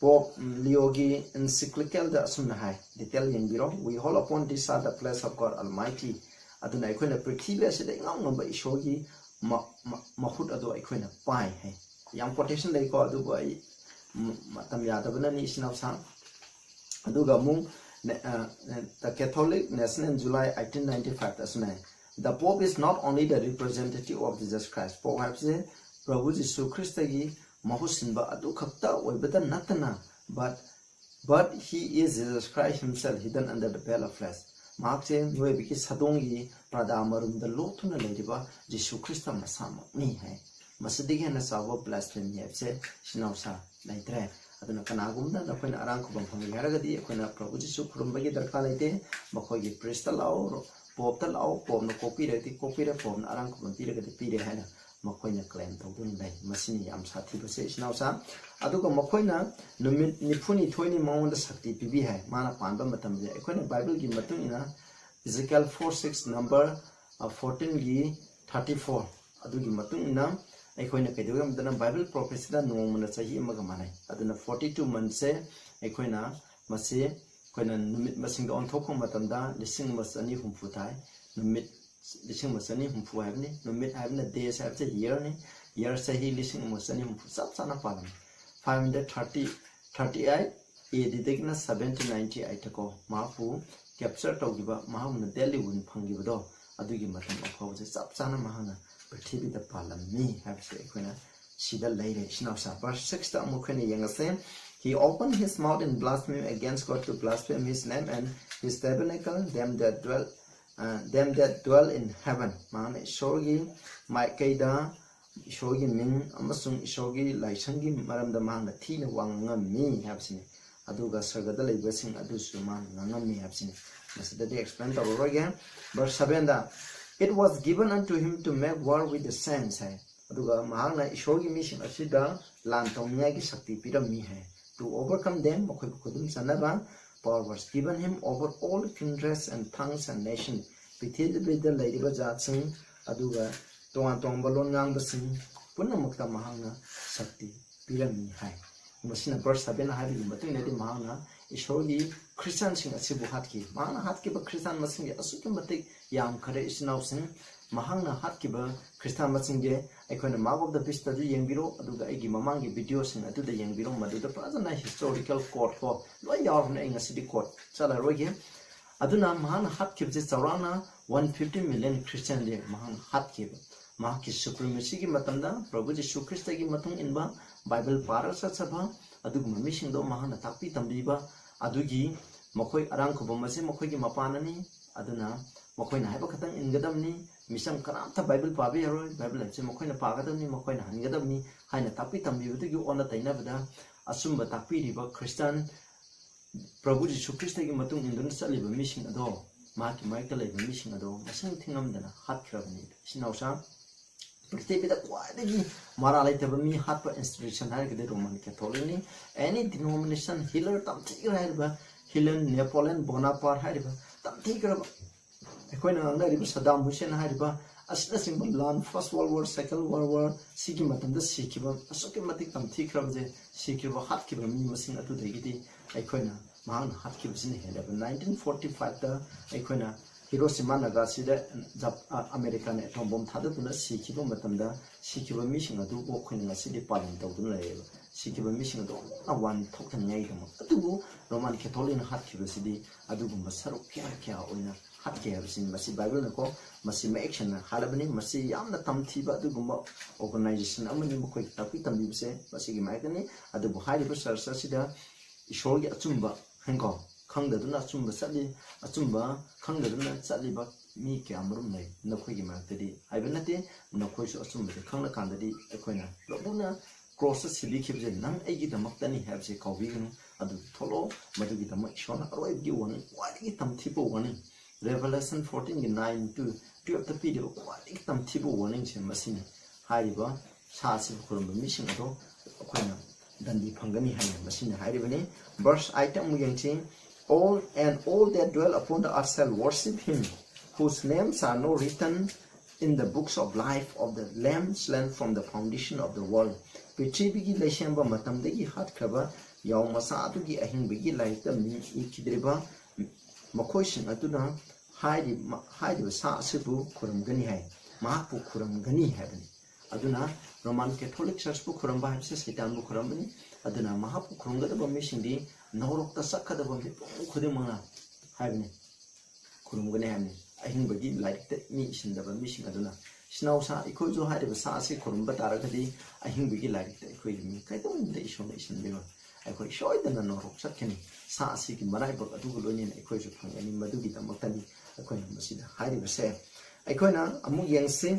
Pope Leoꯒꯤ encyclicalꯗ ꯑꯁꯨꯝꯅ ꯍꯥꯏ, detail ꯌꯦꯡꯕꯤꯔꯣ, "We hold upon this earth the place of God Almighty." ꯑꯗꯨꯅ ꯑꯩꯈꯣꯏꯅ ꯄ꯭ꯔꯤꯊꯤꯕꯤ ꯑꯁꯤꯗ ꯏꯉꯝ ꯉꯝꯕ ꯏꯁꯣꯔꯒꯤ ꯃ- ꯃ- ꯃꯍꯨꯠ ꯑꯗꯨ ꯑꯩꯈꯣꯏꯅ ꯄꯥꯏ ꯍꯥꯏ꯫ ꯌꯥꯝ quotation ꯂꯩꯀꯣ, ꯑꯗꯨꯕꯨ ꯑꯩ ꯃ- ꯃꯇꯝ ꯌꯥꯗꯕꯅꯅꯤ, ꯏꯆꯤꯟ ꯏꯅꯥꯎꯁꯥ꯫ ꯑꯗꯨꯒ ꯑꯃꯨꯛ, "The Catholic Nation in July eighteen ninety-five" ꯑꯁꯨꯃꯥꯏ, "The Pope is not only the representative of Jesus Christ." Pope ꯍꯥꯏꯕꯁꯦ ꯄ꯭ꯔꯚꯨ ꯖꯤꯁꯨ ꯈ꯭ꯔꯤꯁꯇꯒꯤ ꯃꯍꯨꯠ ꯁꯤꯟꯕ ꯑꯗꯨ ꯈꯛꯇ ꯑꯣꯏꯕꯗ ꯅꯠꯇꯅ, but but he is Jesus Christ himself, hidden under the veil of flesh. ꯃꯍꯥꯛꯁꯦ ꯃꯤꯑꯣꯏꯕꯒꯤ ꯁꯥꯗꯣꯡꯒꯤ ꯄ꯭ꯔꯗꯥ ꯃꯔꯨꯝꯗ ꯂꯣꯠꯇꯨꯅ ꯂꯩꯔꯤꯕ ꯖꯤꯁꯨ ꯈ꯭ꯔꯤꯁꯇ ꯃꯁꯥꯃꯛꯅꯤ ꯍꯥꯏ꯫ ꯃꯁꯤꯗꯒꯤ ꯍꯦꯟꯅ ꯆꯥꯎꯕ blasphemy ꯍꯥꯏꯕꯁꯦ, ꯏꯆꯤꯟ ꯏꯅꯥꯎꯁꯥ, ꯂꯩꯇ꯭ꯔꯦ꯫ ꯑꯗꯨꯅ ꯀꯅꯥꯒꯨꯝꯕꯅ ꯅꯈꯣꯏꯅ ꯑꯔꯥꯡ ꯈꯨꯕꯝ ꯐꯪꯒꯦ ꯍꯥꯏꯔꯒꯗꯤ ꯑꯩꯈꯣꯏꯅ ꯄ꯭ꯔꯚꯨ ꯖꯤꯁꯨ ꯈꯨꯔꯨꯝꯕꯒꯤ ꯗꯔꯀꯥꯔ ꯂꯩꯇꯦ꯫ ꯃꯈꯣꯏꯒꯤ priest ꯇ ꯂꯥꯛꯑꯣ, Pope ꯇ ꯂꯥꯛꯑꯣ, Pope ꯅ ꯀꯣꯛꯄꯤꯔꯒꯗꯤ ꯀꯣꯛꯄꯤꯔꯦ, Pope ꯅ ꯑꯔꯥꯡ ꯈꯨꯕꯝ ꯄꯤꯔꯒꯗꯤ ꯄꯤꯔꯦ ꯍꯥꯏꯅ ꯃꯈꯣꯏꯅ claim ꯇꯧꯗꯨꯅ ꯂꯩ꯫ ꯃꯁꯤꯅꯤ ꯌꯥꯝ ꯁꯥꯊꯤꯕꯁꯦ, ꯏꯆꯤꯟ ꯏꯅꯥꯎꯁꯥ꯫ ꯑꯗꯨꯒ ꯃꯈꯣꯏꯅ ꯅꯨꯃꯤꯠ ꯅꯤꯐꯨꯅꯤꯊꯣꯏꯅꯤ ꯃꯉꯣꯟꯗ ꯁꯛꯇꯤ ꯄꯤꯕꯤ ꯍꯥꯏ꯫ ꯃꯥꯅ ꯄꯥꯟꯕ ꯃꯇꯝꯗ ꯑꯩꯈꯣꯏꯅ Bible ꯒꯤ ꯃꯇꯨꯡ ꯏꯟꯅ Ezekiel four six number fourteen ꯒꯤ thirty four ꯑꯗꯨꯒꯤ ꯃꯇꯨꯡ ꯏꯟꯅ ꯑꯩꯈꯣꯏꯅ ꯀꯩꯗꯧꯒꯦ ꯍꯥꯏꯕꯗꯅ Bible prophecy ꯗ ꯅꯣꯡꯃꯅ ꯆꯍꯤ ꯑꯃꯒ ꯃꯥꯟꯅꯩ꯫ ꯑꯗꯨꯅ forty two months ꯁꯦ ꯑꯩꯈꯣꯏꯅ ꯃꯁꯤ ꯑꯩꯈꯣꯏꯅ ꯅꯨꯃꯤꯠ ꯃꯁꯤꯡꯗ ꯑꯣꯟꯊꯣꯛꯄ ꯃꯇꯝꯗ ꯂꯤꯁꯤꯡ ꯑꯃ ꯆꯅꯤ ꯍꯨꯝꯐꯨ ꯊꯥꯏ꯫ ꯅꯨꯃꯤꯠ ꯂꯤꯁꯤꯡ ꯑꯃ ꯆꯅꯤ ꯍꯨꯝꯐꯨ ꯍꯥꯏꯕꯅꯤ꯫ ꯅꯨꯃꯤꯠ ꯍꯥꯏꯕꯅ days ꯍꯥꯏꯕꯁꯦ year ꯅꯤ꯫ Year ꯆꯍꯤ ꯂꯤꯁꯤꯡ ꯑꯃ ꯆꯅꯤ ꯍꯨꯝꯐꯨ ꯆꯞ ꯆꯥꯅ ꯄꯥꯜꯂꯝꯃꯤ꯫ Five hundred thirty, thirty eight A D ꯗꯒꯤꯅ seventeen ninety eight ꯀꯣ ꯃꯍꯥꯛꯄꯨ capture ꯇꯧꯈꯤꯕ, ꯃꯍꯥꯛꯅ deathly wound ꯐꯪꯈꯤꯕꯗꯣ, ꯑꯗꯨꯒꯤ ꯃꯇꯝ ꯐꯥꯎꯕꯁꯦ ꯆꯞ ꯆꯥꯅ ꯃꯍꯥꯛꯅ ꯄ꯭ꯔꯤꯊꯤꯕꯤꯗ ꯄꯥꯜꯂꯝꯃꯤ ꯍꯥꯏꯕꯁꯦ ꯑꯩꯈꯣꯏꯅ ꯁꯤꯗ ꯂꯩꯔꯦ, ꯏꯆꯤꯟ ꯏꯅꯥꯎꯁꯥ꯫ Verse six ꯇ ꯑꯃꯨꯛ ꯑꯩꯈꯣꯏꯅ ꯌꯦꯡꯉꯁꯦ꯫ "He opened his mouth in blasphemy against God to blaspheme his name and his tabernacle, them that dwell, uh, them that dwell in heaven." ꯃꯍꯥꯛꯅ ꯏꯁꯣꯔꯒꯤ ꯃꯥꯏꯀꯩꯗ, ꯏꯁꯣꯔꯒꯤ ꯃꯤꯡ ꯑꯃꯁꯨꯡ ꯏꯁꯣꯔꯒꯤ ꯂꯥꯏꯁꯪꯒꯤ ꯃꯔꯝꯗ ꯃꯍꯥꯛꯅ ꯊꯤꯅ ꯋꯥ ꯉꯥꯡꯉꯝꯃꯤ ꯍꯥꯏꯕꯁꯤꯅꯤ꯫ ꯑꯗꯨꯒ ꯁꯔꯒꯗ ꯂꯩꯕꯁꯤꯡ ꯑꯗꯨꯁꯨ ꯃꯥꯅ ꯉꯥꯡꯉꯝꯃꯤ ꯍꯥꯏꯕꯁꯤꯅꯤ꯫ ꯃꯁꯤꯗꯗꯤ explain ꯇꯧꯔꯔꯣꯏꯒꯦ꯫ Verse seven the, "It was given unto him to make war with the saints" ꯍꯥꯏ꯫ ꯑꯗꯨꯒ ꯃꯍꯥꯛꯅ ꯏꯁꯣꯔꯒꯤ ꯃꯤꯁꯤꯡ ꯑꯁꯤꯗ ꯂꯥꯟ ꯇꯧꯅꯤꯡꯉꯥꯏꯒꯤ ꯁꯛꯇꯤ ꯄꯤꯔꯝꯃꯤ ꯍꯥꯏ꯫ "To overcome them", ꯃꯈꯣꯏꯕꯨ ꯈꯨꯗꯨꯝ ꯆꯟꯅꯕ꯫ "Power was given him over all kindreds and tongues and nations", ꯄ꯭ꯔꯤꯊꯤꯕꯤꯗ ꯂꯩꯔꯤꯕ ꯖꯥꯠꯁꯤꯡ, ꯑꯗꯨꯒ ꯇꯣꯉꯥꯟ ꯇꯣꯉꯥꯟꯕ ꯂꯣꯟ ꯉꯥꯡꯕꯁꯤꯡ ꯄꯨꯝꯅꯃꯛꯇ ꯃꯍꯥꯛꯅ ꯁꯛꯇꯤ ꯄꯤꯔꯝꯃꯤ ꯍꯥꯏ꯫ ꯃꯁꯤꯅ verse seven ꯍꯥꯏꯕꯒꯤ ꯃꯇꯨꯡ ꯏꯟꯅꯗꯤ ꯃꯍꯥꯛꯅ ꯏꯁꯣꯔꯒꯤ ꯈ꯭ꯔꯤꯁꯇꯥꯟꯁꯤꯡ ꯑꯁꯤꯕꯨ ꯍꯥꯠꯈꯤ꯫ ꯃꯍꯥꯛꯅ ꯍꯥꯠꯈꯤꯕ ꯈ꯭ꯔꯤꯁꯇꯥꯟ ꯃꯁꯤꯡꯗꯤ ꯑꯁꯨꯛꯀꯤ ꯃꯇꯤꯛ ꯌꯥꯝꯈꯔꯦ, ꯏꯆꯤꯟ ꯏꯅꯥꯎꯁꯤꯡ꯫ ꯃꯍꯥꯛꯅ ꯍꯥꯠꯈꯤꯕ ꯈ꯭ꯔꯤꯁꯇꯥꯟ ꯃꯁꯤꯡꯁꯦ ꯑꯩꯈꯣꯏꯅ Mark of the Beast ꯑꯗꯨ ꯌꯦꯡꯕꯤꯔꯣ, ꯑꯗꯨꯒ ꯑꯩꯒꯤ ꯃꯃꯥꯡꯒꯤ videoꯁꯤꯡ ꯑꯗꯨꯗ ꯌꯦꯡꯕꯤꯔꯣ, ꯃꯗꯨꯗ ꯐꯖꯅ historical quote ꯀꯣ ꯂꯣꯏ ꯌꯥꯎꯔꯕꯅꯦ꯫ ꯑꯩ ꯉꯁꯤꯗꯤ quote ꯆꯠꯂꯔꯣꯏꯒꯦ꯫ ꯑꯗꯨꯅ ꯃꯍꯥꯛꯅ ꯍꯥꯠꯈꯤꯕꯁꯦ ꯆꯥꯎꯔꯥꯛꯅ one fifty million ꯈ꯭ꯔꯤꯁꯇꯥꯟꯁꯦ ꯃꯍꯥꯛꯅ ꯍꯥꯠꯈꯤꯕ꯫ ꯃꯍꯥꯛꯀꯤ supremacyꯒꯤ ꯃꯇꯝꯗ ꯄ꯭ꯔꯚꯨ ꯖꯤꯁꯨ ꯈ꯭ꯔꯤꯁꯇꯒꯤ ꯃꯇꯨꯡ ꯏꯟꯕ, ꯕꯥꯏꯕꯜ ꯄꯥꯔꯒ ꯆꯠꯆꯕ ꯑꯗꯨꯒꯨꯝꯕ ꯃꯤꯁꯤꯡꯗꯣ ꯃꯍꯥꯛꯅ ꯇꯥꯛꯄꯤ ꯇꯝꯕꯤꯕ ꯑꯗꯨꯒꯤ ꯃꯈꯣꯏ ꯑꯔꯥꯝ ꯈꯨꯕꯝ ꯑꯁꯤ ꯃꯈꯣꯏꯒꯤ ꯃꯄꯥꯟꯅꯅꯤ꯫ ꯑꯗꯨꯅ ꯃꯈꯣꯏꯅ ꯍꯥꯏꯕ ꯈꯛꯇꯪ ꯏꯟꯒꯗꯕꯅꯤ꯫ ꯃꯤꯆꯝ ꯀꯅꯥꯝꯇ ꯕꯥꯏꯕꯜ ꯄꯥꯕ ꯌꯥꯔꯣꯏ꯫ ꯕꯥꯏꯕꯜ ꯍꯥꯏꯕꯁꯤ ꯃꯈꯣꯏꯅ ꯄꯥꯒꯗꯕꯅꯤ, ꯃꯈꯣꯏꯅ ꯍꯟꯒꯗꯕꯅꯤ ꯍꯥꯏꯅ ꯇꯥꯛꯄꯤ ꯇꯝꯕꯤꯕꯗꯨꯒꯤ ꯑꯣꯟꯅ ꯇꯩꯅꯕꯗ ꯑꯆꯨꯝꯕ ꯇꯥꯛꯄꯤꯔꯤꯕ ꯈ꯭ꯔꯤꯁꯇꯥꯟ ꯄ꯭ꯔꯚꯨ ꯖꯤꯁꯨ ꯈ꯭ꯔꯤꯁꯇꯒꯤ ꯃꯇꯨꯡ ꯏꯟꯗꯨꯅ ꯆꯠꯂꯤꯕ ꯃꯤꯁꯤꯡ ꯑꯗꯣ, ꯃꯍꯥꯛꯀꯤ ꯃꯥꯏꯛꯇ ꯂꯩꯕ ꯃꯤꯁꯤꯡ ꯑꯗꯣ ꯃꯁꯤꯡ ꯊꯤꯉꯝꯗꯅ ꯍꯥꯠꯈ꯭ꯔꯕꯅꯤ꯫ ꯏꯆꯤꯟ ꯏꯅꯥꯎꯁꯥ, ꯄ꯭ꯔꯤꯊꯤꯕꯤꯗ ꯈ꯭ꯋꯥꯏꯗꯒꯤ ꯃꯔꯥ ꯂꯩꯇꯕ ꯃꯤ ꯍꯥꯠꯄ institution ꯍꯥꯏꯔꯒꯗꯤ Roman Catholicꯅꯤ꯫ Any denomination, Hitler ꯇꯝꯊꯤꯈ꯭ꯔ ꯍꯥꯏꯔꯤꯕ, Hitler, Napoleon Bonaparte ꯍꯥꯏꯔꯤꯕ ꯇꯝꯊꯤꯈ꯭ꯔꯕ, ꯑꯩꯈꯣꯏꯅ ꯉꯥꯡꯅꯔꯤꯕ Saddam Hussein ꯍꯥꯏꯔꯤꯕ ꯑꯁꯤꯅꯆꯤꯡꯕ ꯂꯥꯟ, First World War, Second World War ꯁꯤꯒꯤ ꯃꯇꯝꯗ ꯁꯤꯈꯤꯕ, ꯑꯁꯨꯛꯀꯤ ꯃꯇꯤꯛ ꯇꯝꯊꯤꯈ꯭ꯔꯕꯁꯦ, ꯁꯤꯈ꯭ꯔꯤꯕ, ꯍꯥꯠꯈꯤꯕ ꯃꯤ ꯃꯁꯤꯡ ꯑꯗꯨꯗꯒꯤꯗꯤ ꯑꯩꯈꯣꯏꯅ ꯃꯍꯥꯛꯅ ꯍꯥꯠꯈꯤꯕꯁꯤꯅ ꯍꯦꯜꯂꯦꯕ꯫ Nineteen forty fiveꯇ ꯑꯩꯈꯣꯏꯅ Hiroshima Nagasakiꯗ ꯖꯞ-, ꯑ, Americaꯅ atom bomb ꯊꯥꯗꯗꯨꯅ ꯁꯤꯈꯤꯕ ꯃꯇꯝꯗ ꯁꯤꯈꯤꯕ ꯃꯤꯁꯤꯡ ꯑꯗꯨꯕꯨ ꯑꯩꯈꯣꯏꯅ ꯉꯁꯤꯗꯤ ꯄꯥꯂꯟ ꯇꯧꯗꯨꯅ ꯂꯩꯔꯦꯕ꯫ ꯁꯤꯈꯤꯕ ꯃꯤꯁꯤꯡ ꯑꯗꯨ ꯑꯃꯨꯛ ꯍꯟꯅ ꯋꯥꯟ ꯊꯣꯛꯇꯅꯤꯡꯉꯥꯏꯒꯤꯗꯃꯛ꯫ ꯑꯗꯨꯕꯨ Roman Catholicꯅ ꯍꯥꯠꯈꯤꯕꯁꯤꯗꯤ ꯑꯗꯨꯒꯨꯝꯕ ꯁꯔꯨꯛ ꯀꯌꯥ ꯀꯌꯥ ꯑꯣꯏꯅ ꯍꯥꯠꯈꯤ ꯍꯥꯏꯕꯁꯤꯅꯤ꯫ ꯃꯁꯤ ꯕꯥꯏꯕꯜꯅꯀꯣ, ꯃꯁꯤ ꯃꯌꯦꯛ ꯁꯦꯡꯅ ꯍꯥꯏꯔꯕꯅꯤ꯫ ꯃꯁꯤ ꯌꯥꯝꯅ ꯇꯝꯊꯤꯕ ꯑꯗꯨꯒꯨꯝꯕ organization ꯑꯃꯅꯤ꯫ ꯃꯈꯣꯏꯒꯤ ꯇꯥꯛꯄꯤ ꯇꯝꯕꯤꯕꯁꯦ ꯃꯁꯤꯒꯤ ꯃꯥꯏꯀꯩꯅꯤ꯫ ꯑꯗꯨꯕꯨ ꯍꯥꯏꯔꯤꯕ church ꯑꯁꯤꯗ ꯏꯁꯣꯔꯒꯤ ꯑꯆꯨꯝꯕ ꯍꯦꯡꯀꯣ ꯈꯪꯗꯗꯨꯅ ꯑꯆꯨꯝꯕ ꯆꯠꯂꯤ, ꯑꯆꯨꯝꯕ ꯈꯪꯗꯗꯨꯅ ꯆꯠꯂꯤꯕ ꯃꯤ ꯀꯌꯥ ꯃꯔꯨꯝ ꯂꯩ꯫ ꯅꯈꯣꯏꯒꯤ ꯃꯔꯛꯇꯗꯤ ꯍꯥꯏꯕ ꯅꯠꯇꯦ, ꯅꯈꯣꯏꯁꯨ ꯑꯆꯨꯝꯕꯁꯦ ꯈꯪꯂꯀꯥꯟꯗꯗꯤ ꯑꯩꯈꯣꯏꯅ ꯄ꯭ꯔꯚꯨꯅ crossꯇ ꯁꯤꯕꯤꯈꯤꯕꯁꯦ ꯅꯪ ꯑꯩꯒꯤꯗꯃꯛꯇꯅꯤ ꯍꯥꯏꯕꯁꯦ ꯀꯥꯎꯕꯤꯒꯅꯨ꯫ ꯑꯗꯨ ꯊꯣꯛꯂꯛꯑꯣ, ꯃꯗꯨꯒꯤꯗꯃꯛ ꯏꯁꯣꯔꯅ ꯑꯔꯣꯏꯕꯒꯤ warning, ꯈ꯭ꯋꯥꯏꯗꯒꯤ ꯇꯝꯊꯤꯕ warning, Revelation fourteenꯒꯤ nine to twelveꯇ ꯄꯤꯔꯤꯕ ꯈ꯭ꯋꯥꯏꯗꯒꯤ ꯇꯝꯊꯤꯕ warningꯁꯦ ꯃꯁꯤꯅꯤ꯫ ꯍꯥꯏꯔꯤꯕ ꯁꯥ ꯑꯁꯤꯕꯨ ꯈꯨꯔꯨꯝꯕ ꯃꯤꯁꯤꯡ ꯑꯗꯣ ꯑꯩꯈꯣꯏꯅ ꯗꯟꯗꯤ ꯐꯪꯒꯅꯤ ꯍꯥꯏꯅ ꯃꯁꯤꯅ ꯍꯥꯏꯔꯤꯕꯅꯤ꯫ Verse eight ꯑꯃꯨꯛ ꯌꯦꯡꯁꯤ꯫ All and all that dwell upon the earth shall worship him, whose names are not written in the books of life of the Lamb slain from the foundation of the world. ꯄ꯭ꯔꯤꯊꯤꯕꯤꯒꯤ ꯂꯩꯁꯦꯝꯕ ꯃꯇꯝꯗꯒꯤ ꯍꯥꯠꯈ꯭ꯔꯕ ꯌꯥꯎ ꯃꯆꯥ ꯑꯗꯨꯒꯤ ꯑꯍꯤꯡꯕꯒꯤ ꯂꯥꯏꯔꯤꯛꯇ ꯃꯤꯡ ꯏꯈꯤꯗ꯭ꯔꯤꯕ ꯃꯈꯣꯏꯁꯤꯡ ꯑꯗꯨꯅ ꯍꯥꯏꯔꯤꯕ, ꯍꯥꯏꯔꯤꯕ ꯁꯥ ꯑꯁꯤꯕꯨ ꯈꯨꯔꯨꯝꯒꯅꯤ ꯍꯥꯏ, ꯃꯍꯥꯛꯄꯨ ꯈꯨꯔꯨꯝꯒꯅꯤ ꯍꯥꯏꯕꯅꯤ꯫ ꯑꯗꯨꯅ ꯔꯣꯃꯥꯟ ꯀꯦꯊꯣꯂꯤꯛ ꯆꯔꯆꯄꯨ ꯈꯨꯔꯨꯝꯕ ꯍꯥꯏꯕꯁꯤ ꯁꯩꯇꯥꯟꯕꯨ ꯈꯨꯔꯨꯝꯕꯅꯤ꯫ ꯑꯗꯨꯅ ꯃꯍꯥꯛꯄꯨ ꯈꯨꯔꯨꯝꯒꯗꯕ ꯃꯤꯁꯤꯡꯗꯤ ꯅꯧꯔꯣꯛꯇ ꯆꯠꯀꯗꯕ ꯃꯤꯄꯨꯝ ꯈꯨꯗꯤꯡꯃꯛꯅ ꯍꯥꯏꯕꯅꯤ ꯈꯨꯔꯨꯝꯒꯅꯤ ꯍꯥꯏꯕꯅꯤ꯫ ꯑꯍꯤꯡꯕꯒꯤ ꯂꯥꯏꯔꯤꯛꯇ ꯃꯤ ꯏꯁꯤꯟꯗꯕ ꯃꯤꯁꯤꯡ ꯑꯗꯨꯅ ꯏꯆꯤꯟ ꯏꯅꯥꯎ ꯁꯥ ꯑꯩꯈꯣꯏꯁꯨ ꯍꯥꯏꯔꯤꯕ ꯁꯥ ꯑꯁꯤ ꯈꯨꯔꯨꯝꯕ ꯇꯥꯔꯒꯗꯤ ꯑꯍꯤꯡꯕꯒꯤ ꯂꯥꯏꯔꯤꯛꯇ ꯑꯩꯈꯣꯏꯒꯤ ꯃꯤꯡ ꯀꯩꯗꯧꯅꯨꯡꯗ ꯏꯁꯣꯔꯅ ꯏꯁꯤꯟꯕꯤꯔꯣꯏ꯫ ꯑꯩꯈꯣꯏ ꯁꯣꯏꯗꯅ ꯅꯣꯔꯣꯛ ꯆꯠꯀꯅꯤ꯫ ꯁꯥ ꯑꯁꯤꯒꯤ ꯃꯔꯥꯏꯕꯛ ꯑꯗꯨꯒ ꯂꯣꯏꯅꯅ ꯑꯩꯈꯣꯏꯁꯨ ꯐꯪꯒꯅꯤ꯫ ꯃꯗꯨꯒꯤꯗꯃꯛꯇꯅꯤ ꯑꯩꯈꯣꯏꯅ ꯃꯁꯤꯗ ꯍꯥꯏꯔꯤꯕꯁꯦ꯫ ꯑꯩꯈꯣꯏꯅ ꯑꯃꯨꯛ ꯌꯦꯡꯁꯤ,